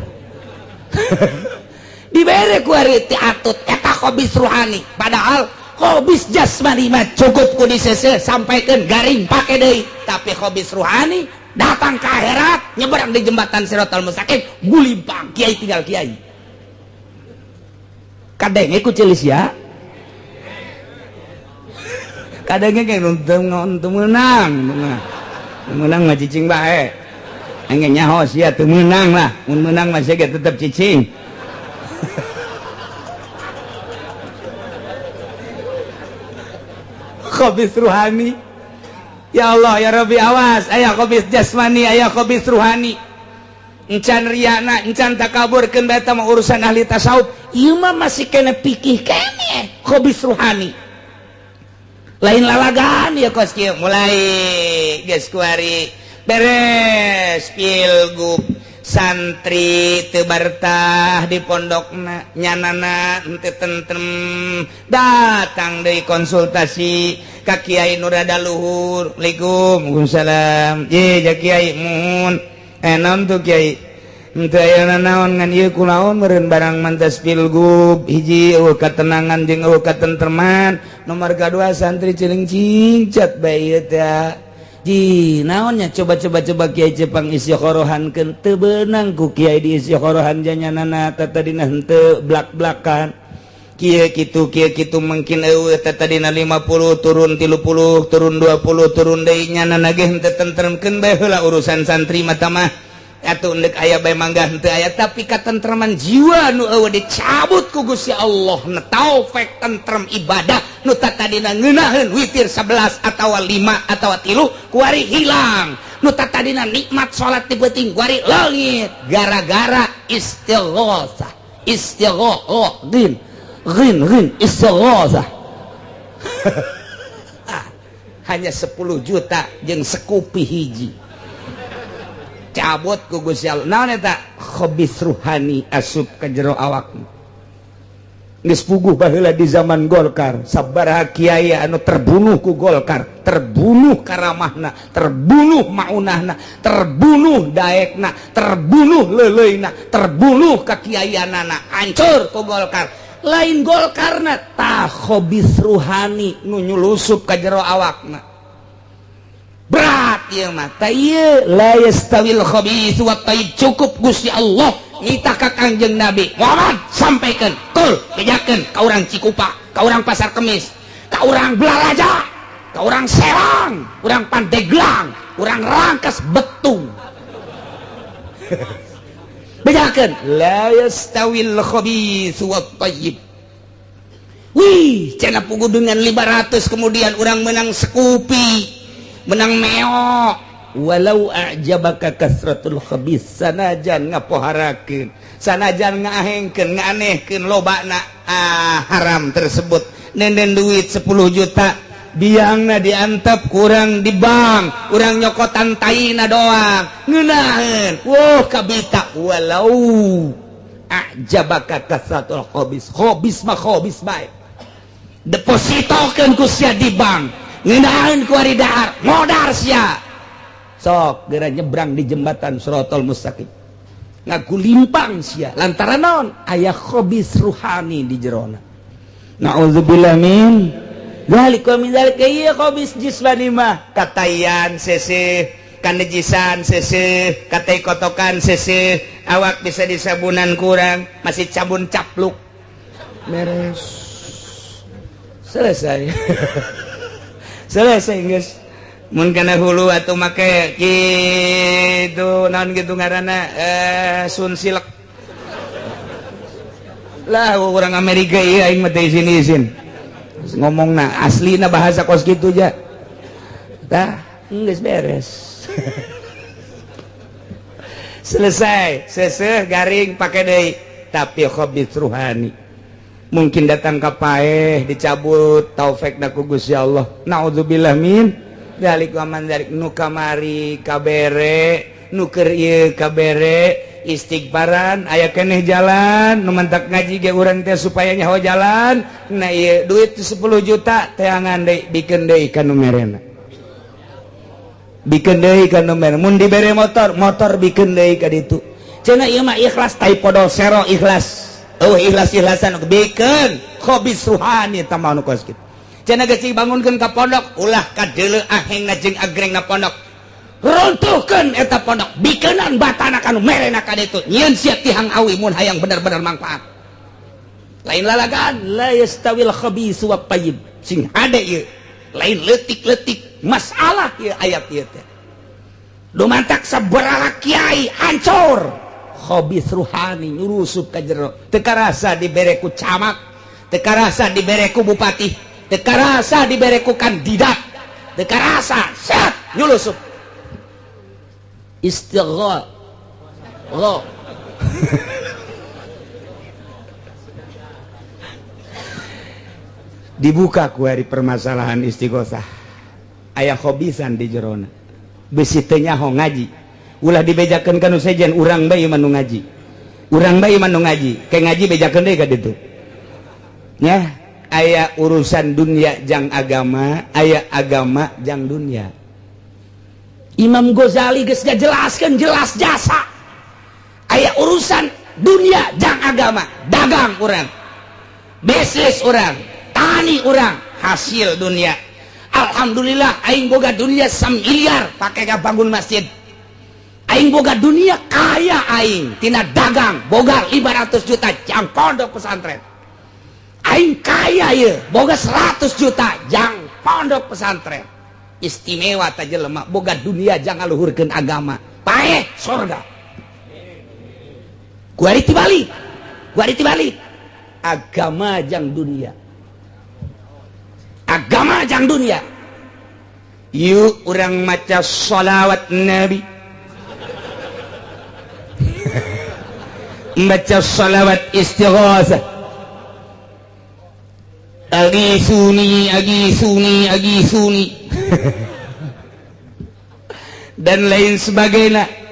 dibere ku ari ti atut eta khobis ruhani padahal khobis jasmani mah cukup ku disese sampaikeun garing pake deui tapi khobis ruhani datang ke akhirat nyebrang di jembatan Siratal Mustaqim gulimpang kiai tinggal kiai kadenge ku ceulis ya kadangnya kayak teu meunang menang mah cicing bae engge nyaho sia teu meunang lah mun meunang mah sia ge tetep cicing khobis ruhani ya Allah ya Rabbi awas aya khobis jasmani aya khobis ruhani encan riana encan takabur keun bae eta mah urusan ahli tasawuf ieu mah masih kena pikih keneh khobis ruhani lain lalagan ya kos kieu mulai geus kuari beres pilgub santri teu bartah di pondokna nyanana henteu tentrem datang deui konsultasi ka kiai nu rada luhur Assalamualaikum waalaikumsalam ye ja kiai mun naon tuh kiai Henteu aya nanaon ngan ieu kunaon meureun barang mantas pilgub hiji eueuh katenangan jeung eueuh katentreman, nomor kadua santri ciling cingcat bae ieu teh. Ji naonnya coba-coba coba kiai Jepang istikhorohankeun teu beunang ku kiai di istikhorohan janyanana tadina henteu blak-blakan. Kieu kitu kieu kitu mungkin eueuh teh tadina 50 turun 30 turun 20 turun deui nyanana ge henteu tentremkeun bae heula urusan santri mah mah. Atuh ndek aya bae mangga henteu aya tapi katentreman jiwa nu eueuh dicabut ku Gusti Allah na taufik tentrem ibadah nu tadina ngeunaheun witir 11 atawa 5 atawa 3 kuari hilang, nu tadina nikmat salat di peuting kuari leungit gara-gara istighosah istighoh ghin ghin ghin istighosah. Hanya 10 juta jeung sekupi hiji cabut ku Gusti Allah. Naon eta khabis ruhani asup ka jero awak. Geus puguh baheula di zaman Golkar sabaraha kiai anu terbunuh ku Golkar, terbunuh karamahna, terbunuh maunahna, terbunuh daekna, terbunuh leuleuna, terbunuh kakiaianana, hancur ku Golkar. Lain Golkarna tah khabis ruhani nu nyulusup ka jero awakna. Berat ieu mah. Ta ieu la yastawil khabits wat thayyib, cukup Gusti Allah nitah ka Kangjeng Nabi Muhammad sampaikan kul bejakeun ka urang Cikupa, ka urang Pasar Kemis, ka urang Balaraja, ka urang Serang, urang Pandeglang, urang Rangkas Betung. Bejakeun la yastawil khabits wat thayyib. Wih, cenah puguh dengan 500 kemudian urang menang sekupi, menang meok. Walau a'jabaka kasratul khabis, sanajan ngapoharakeun, sanajan ngaahengkeun, ngaanehkeun lobana haram tersebut. Nenden duit 10 juta biangna diantep kurang di bank, urang nyokotan taina doang ngeunaheun. Wah kabita walau a'jabaka kasratul khabis, khabis mah khabis bae, depositokeun ku sia di bank, ngeunaheun ku ari dahar modar sia. Sok geura nyebrang di jembatan Sirotol Mustaqim ngaku limpang sia lantaran naon aya khabis ruhani di jerona. Na'udzubillah min dzalik wa min dzalik. Ieu khabis jismani mah katayan seseh, kanejisan seseh, katai kotokan seseh, awak bisa disabunan kurang masih cabun capluk beres selesai. Selesai geus. Mun kana hulu atuh make kitu naon kitu ngaranna sunsilk lah orang Amerika ieu aing mah teh isin-isin ngomongna aslina bahasa kos kitu ja tah geus beres. Selesai seseh garing pake deui. Tapi khabis ruhani mungkin datang ka paeh dicabut taufik ku Gusti Allah. Naudzubillah min dzalik wa man dzalik. Nu kamari kabere, nu keur ieu kabere istighfaran aya keneh jalan nu mantak ngaji ge urang teh supaya nyaho jalan. Nah ieu duit 10 juta teangan deui, bikeun deui ka nu merena, bikeun deui ka nu merena. Mun dibere motor, motor bikeun deui ka ditu. Cenah ieu mah ikhlas tai podol sero ikhlas. Oh ikhlas-ikhlasan bikeun khabis ruhani eta mah nu kos kitu. Cenah geus dibangunkeun ka pondok, ulah kadeuleu ahengna jeung agrengna pondok, runtuhkeun eta pondok, bikeunan batana ka nu merena ka ditu. Nyieun sia tihang awi mun hayang bener-bener manfaat. Lain lalagan la yastawil khabis wat thayyib, sing hade ieu lain leutik-leutik masalah ieu ayat ieu teh. Dumantak sabaraha kiai hancur khabis ruhani nyurusup ka jero, teu karasa dibere ku camat, teu karasa dibere ku bupati, teu karasa dibere ku kandidat, teu karasa set nyulusup istighfar. Dibuka ku hari permasalahan istighosah aya khobisan di jerona besi teu nyaho ngaji ulah dibejakeun ka nu sejen. Urang bae mah nu ngaji, urang bae mah nu ngaji ke ngaji bejakeun deui ka ditu nya. Aya urusan dunia jang agama, aya agama jang dunia. Imam Ghazali geus ngajelaskeun jelas jasa. Aya urusan dunia jang agama, dagang urang, bisnis urang, tani urang, hasil dunia. Alhamdulillah aing boga dunia 1 miliar pake bangun masjid. Aing boga dunia kaya aing tina dagang boga 500 juta jang pondok pesantren. Aing kaya ye boga 100 juta jang pondok pesantren. Istimewa ta jelema boga dunia jang ngaluhurkeun agama. Paeh sorga. Kuari tibalik, kuari tibalik. Agama jang dunia, agama jang dunia. Yuk urang maca sholawat Nabi, baca sholawat istighosah. Agisuni, agisuni, agisuni, dan lain sebagainya.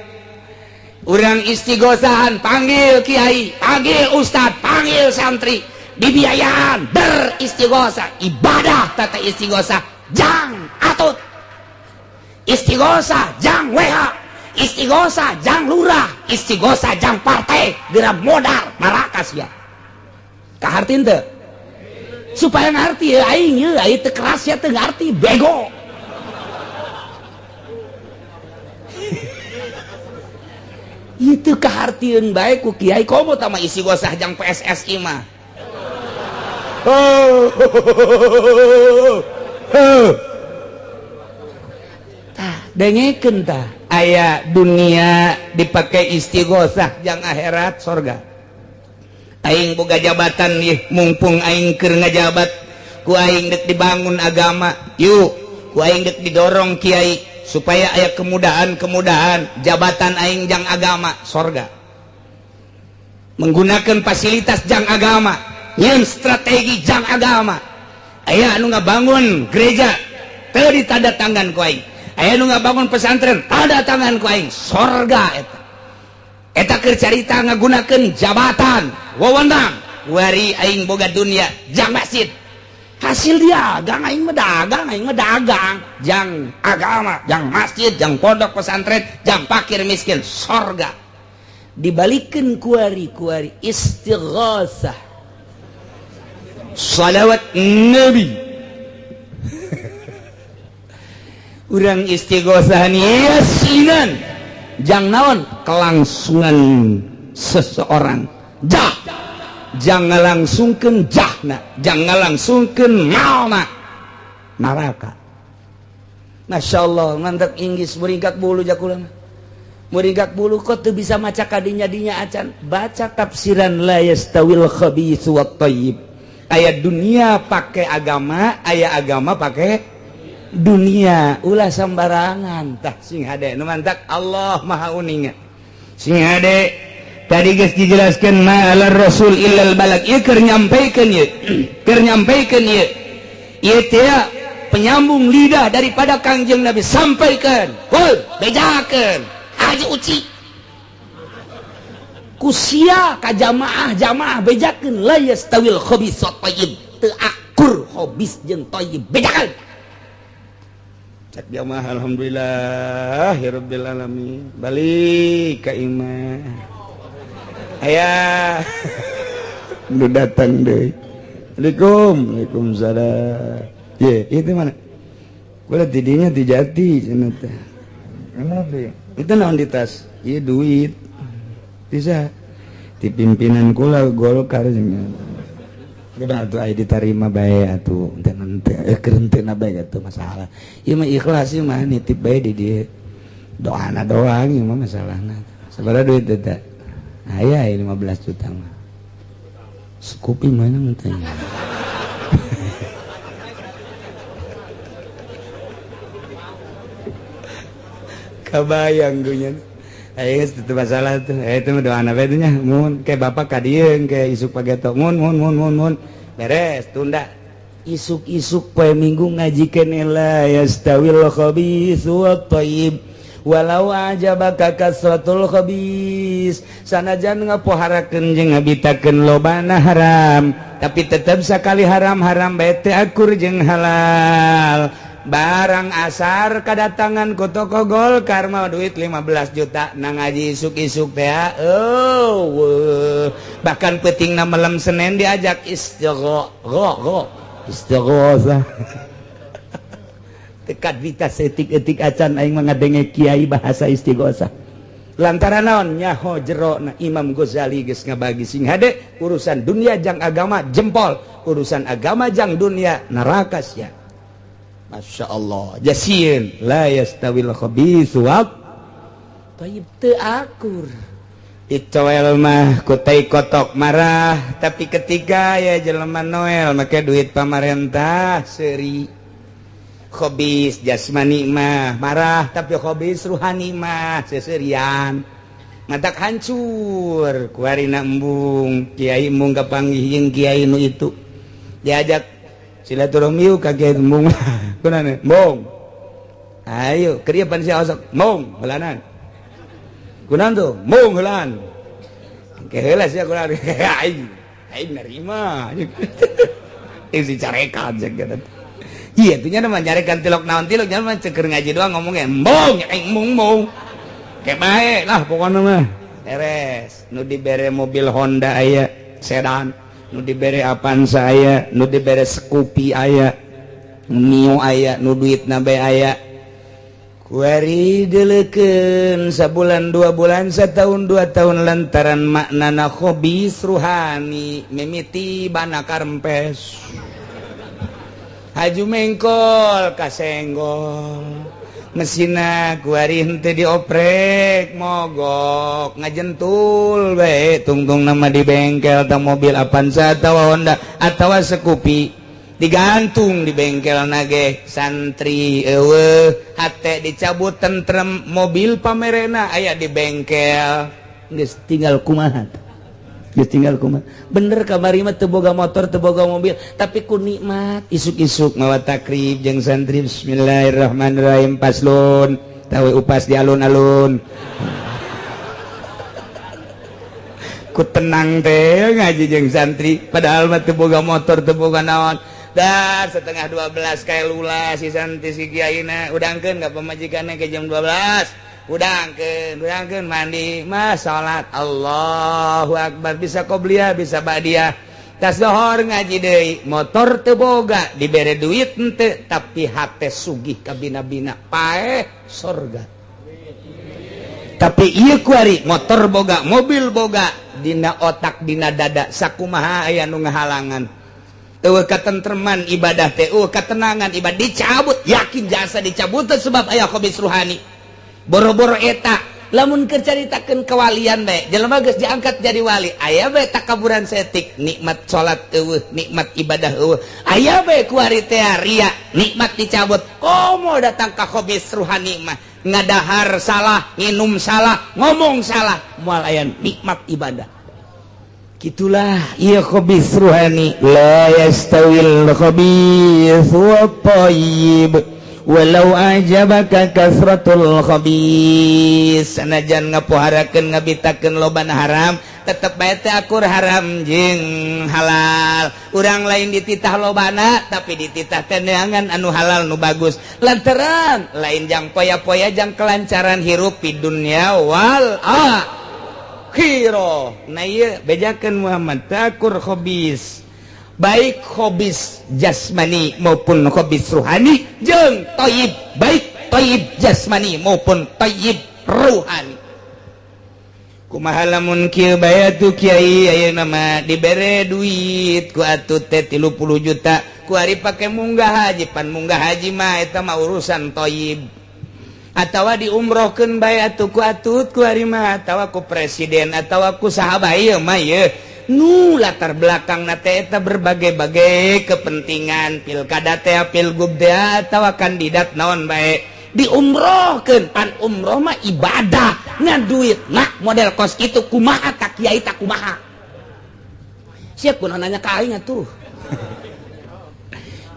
Urang istighosahan, panggil kiai, panggil ustad, panggil santri, dibiayaan beristighosah, ibadah tata istighosah jang atut, istighosah jang WH, istighosah jang lurah, istighosah jang partai, geura modal marakas ya. Kaharti teu? Supaya ngarti ya aing ye, aing teu keras ya teu ngarti bego. Itu kehartieun bae ku kiai komo tama istighosah jang PSSI mah. Oh. Tah dengekeun tah aya dunia dipake istighosah jang akhirat sorga. Aing boga jabatan ieu mumpung aing keur ngajabat ku aing deuk dibangun agama yuk ku aing deuk didorong kiai supaya aya kemudahan-kemudahan jabatan aing jang agama sorga. Menggunakan fasilitas jang agama, nyeun strategi jang agama. Aya anu ngabangun gereja teu ditanda tangan ku aing, aya anu ngabangun pesantren tanda tangan ku aing, sorga eta. Eta keur carita ngagunakeun jabatan wewenang wari aing boga dunia jang masjid. Hasil dia dagang aing mah dagang, aing mah dagang jang agama, jang masjid, jang pondok pesantren, jang fakir miskin, sorga. Dibalikeun kuari-kuari istighosah, shalawat Nabi. Urang istighosahan yasinan jang naon kelangsungan seseorang jah, jangan langsungkeun jahna, jangan langsungkeun malna neraka. Masya Allah, mantap Inggris muringkak bulu jakulan muringkak bulu kok teu bisa maca kadinya dinya acan baca tafsiran la yastawil khabitsu wat thayyib. Aya dunia pakai agama, aya agama pakai dunia, ulah sembarangan tah sing hade nu mantak Allah maha uninga. Sing hade tadi geus dijelaskeun ma alar rasul illal balag, ieu keur nyampikeun ieu, keur nyampikeun ieu. Ieu teh penyambung lidah daripada Kangjeng Nabi sampaikan, heuh bejakeun Haji Uci. Kusia ka jamaah jamaah bejakeun la yastawil khabis wat thayyib, teu akur khabis jeung thayyib bejakeun. Cek jamaah alhamdulillah ya rabbil alamin, balik ka imah. Aya nu datang deui. Assalamualaikum. Waalaikumsalam. Ye, itu mana? Kula tidinya ti jati cenah teh. Itu naon di tas? Ieu duit. Bisa di pimpinan kula Golkar cenah. Udah atuh aya ditarima bae atuh, henteu keur henteu bae atuh masalah. Ieu mah ikhlas ieu mah nitip bae di dieu. Doana doang ieu mah masalahna. Sabaraha duit eta? Aya 15 juta mah. Sekupi mana mentanya. Kabayang gue nya. Ayo itu masalah tuh. Itu mah doana bae nya. Mun ke bapak ka dieu ke isuk pageto mun mun mun mun mun. Beres tunda. Isuk-isuk poe Minggu ngaji keneh la yastawil khabitsu wat thayyib. Walau ajabaka kasratul khabis, sanajan ngapoharakeun jeung ngabitakeun lobana haram, tapi tetep sakali haram-haram bae teu akur jeung halal. Barang asar kedatangan ku toko Golkar mau duit 15 juta na ngaji isuk-isuk teh. Oh, bahkan penting na malam Senin diajak istigho istighosah. Tekat vita setik-etik acan aing ngadenge kiai bahasa istighosah. Lantaran naon nyaho jero na Imam Ghazali geus ngabagi sing hade urusan dunia jang agama jempol, urusan agama jang dunia neraka sia. Masya Allah jasieun la yastawil khabitsu wat thayyib teu akur. Dicoel mah ku tai kotok marah, tapi ketika ya jelema Noel make duit pamarentah seuri. Khobis jasmani mah marah, tapi khobis ruhani mah seserian. Matak hancur kuarina embung kiai embung kapanggih jeung kiai nu itu diajak silaturahmi yuk ka kiai embung. Kunaon embung, ayo keur ieu pan sia osok embung heulanan. Kunaon tuh embung heulaan ke heula sia kunaon aing aing narima isi carekan jeung gitu. Iya, itu nya mah nyarekan tilok naon tilok nya mah ceker ngaji doang ngomongnya embung aing embung embung. Kayak bae lah pokoknya mah. Beres, nu dibere mobil Honda aya sedan, nu dibere Avanza aya, nu dibere Scoopy aya, Mio aya, nu duitna bae aya. Kuari deleukeun sabulan 2 bulan setahun 2 tahun lantaran maknana khobis ruhani mimiti bana karempes. Haju mengkol kasenggol mesina kuari henteu dioprek mogok ngajentul bae tungtung nama di bengkel atau mobil Avanza atau Honda atau Scoopy digantung di bengkel nage santri eueuh hate dicabut tentrem mobil pamerena aya di bengkel geus tinggal kumaha. Geus tinggal kumaha. Bener kamari mah teu boga motor teu boga mobil tapi ku nikmat isuk-isuk mawa takrib jeung santri bismillahirrahmanirrahim paslon tawe upas di alun-alun. Ku tenang teh ngaji jeung santri padahal mah teu boga motor teu boga naon. Dah 11:30 kayak lula si santri si kiaina udangkeun ka pamajikanna ke jam 12. Udangkeun mandi mah salat Allahu akbar bisa qobliyah bisa ba'diyah. Tas dohor ngaji deui motor teu boga dibere duit henteu tapi hate sugih kabina-bina paeh sorga. Tapi ieu kuari motor boga mobil boga dina otak dina dada sakumaha aya nu ngahalangan. Eueuh katentreman ibadah teh eueuh katenangan ibadah dicabut yakin jasa dicabut sebab aya khobis ruhani. Boro-boro eta lamun keur caritakeun kewalian bae jelema geus diangkat jadi wali aya bae takaburan setik nikmat salat eueuh nikmat ibadah eueuh aya bae kuari teh ria nikmat dicabut komo datang ka khobis ruhani mah ngadahar salah nginum salah ngomong salah moal aya nikmat ibadah. Gitulah ieu khobis ruhani la yastawil khabis wa thayyib walau ajabaka kasratul khabis. Sanajan ngapoharakeun ngabitakeun loban haram tetep bae teh akur haram jeung halal. Urang lain dititah lobana tapi dititah teh neangan anu halal nu bagus lantaran lain jang poya-poya jang kelancaran hirup di dunya wal akhirah. Nah ieu bejakeun Muhammad takur khabis baik khobis jasmani maupun khobis ruhani jeung thayyib baik thayyib jasmani maupun thayyib ruhani. Kumaha lamun kieu bae atuh kiai ayeuna mah dibere duit ku atuh teh 30 juta ku ari pake munggah haji pan munggah haji mah eta mah urusan thayyib. Atawa diumrohkeun bae atuh ku atut ku ari mah atawa ku presiden atawa ku saha bae ieu mah ieu nu latar belakang na teh eta berbagai-bagai kepentingan pilkada teh pilgub teh atawa kandidat naon bae diumrohkeun pan umroh mah ibadah ngan duit nah model kos kitu kumaha tak kiai tak kumaha sia kunaon nanya ka aing atuh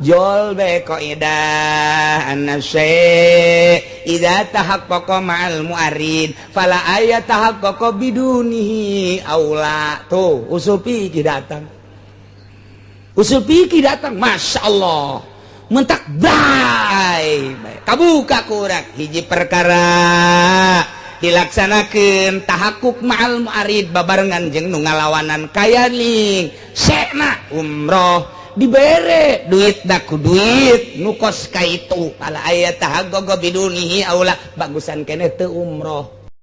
jol bae qaidah an-nafsi idza tahaqqaqa ma'al mu'arid fala ayat tahaqqaqa bidunihi aula. Tuh usul fikih datang, usul fikih datang, Masya Allah. Mentak bae kabuka kurang hiji perkara dilaksanakan tahakuk ma'al mu'arid, babarengan jeung nu ngalawanan. Kaya ning sekna umroh dibere duit daku duit nu kos ka itu, pala aya tahagogo bidunihi aula, bagusan keneh teu umroh.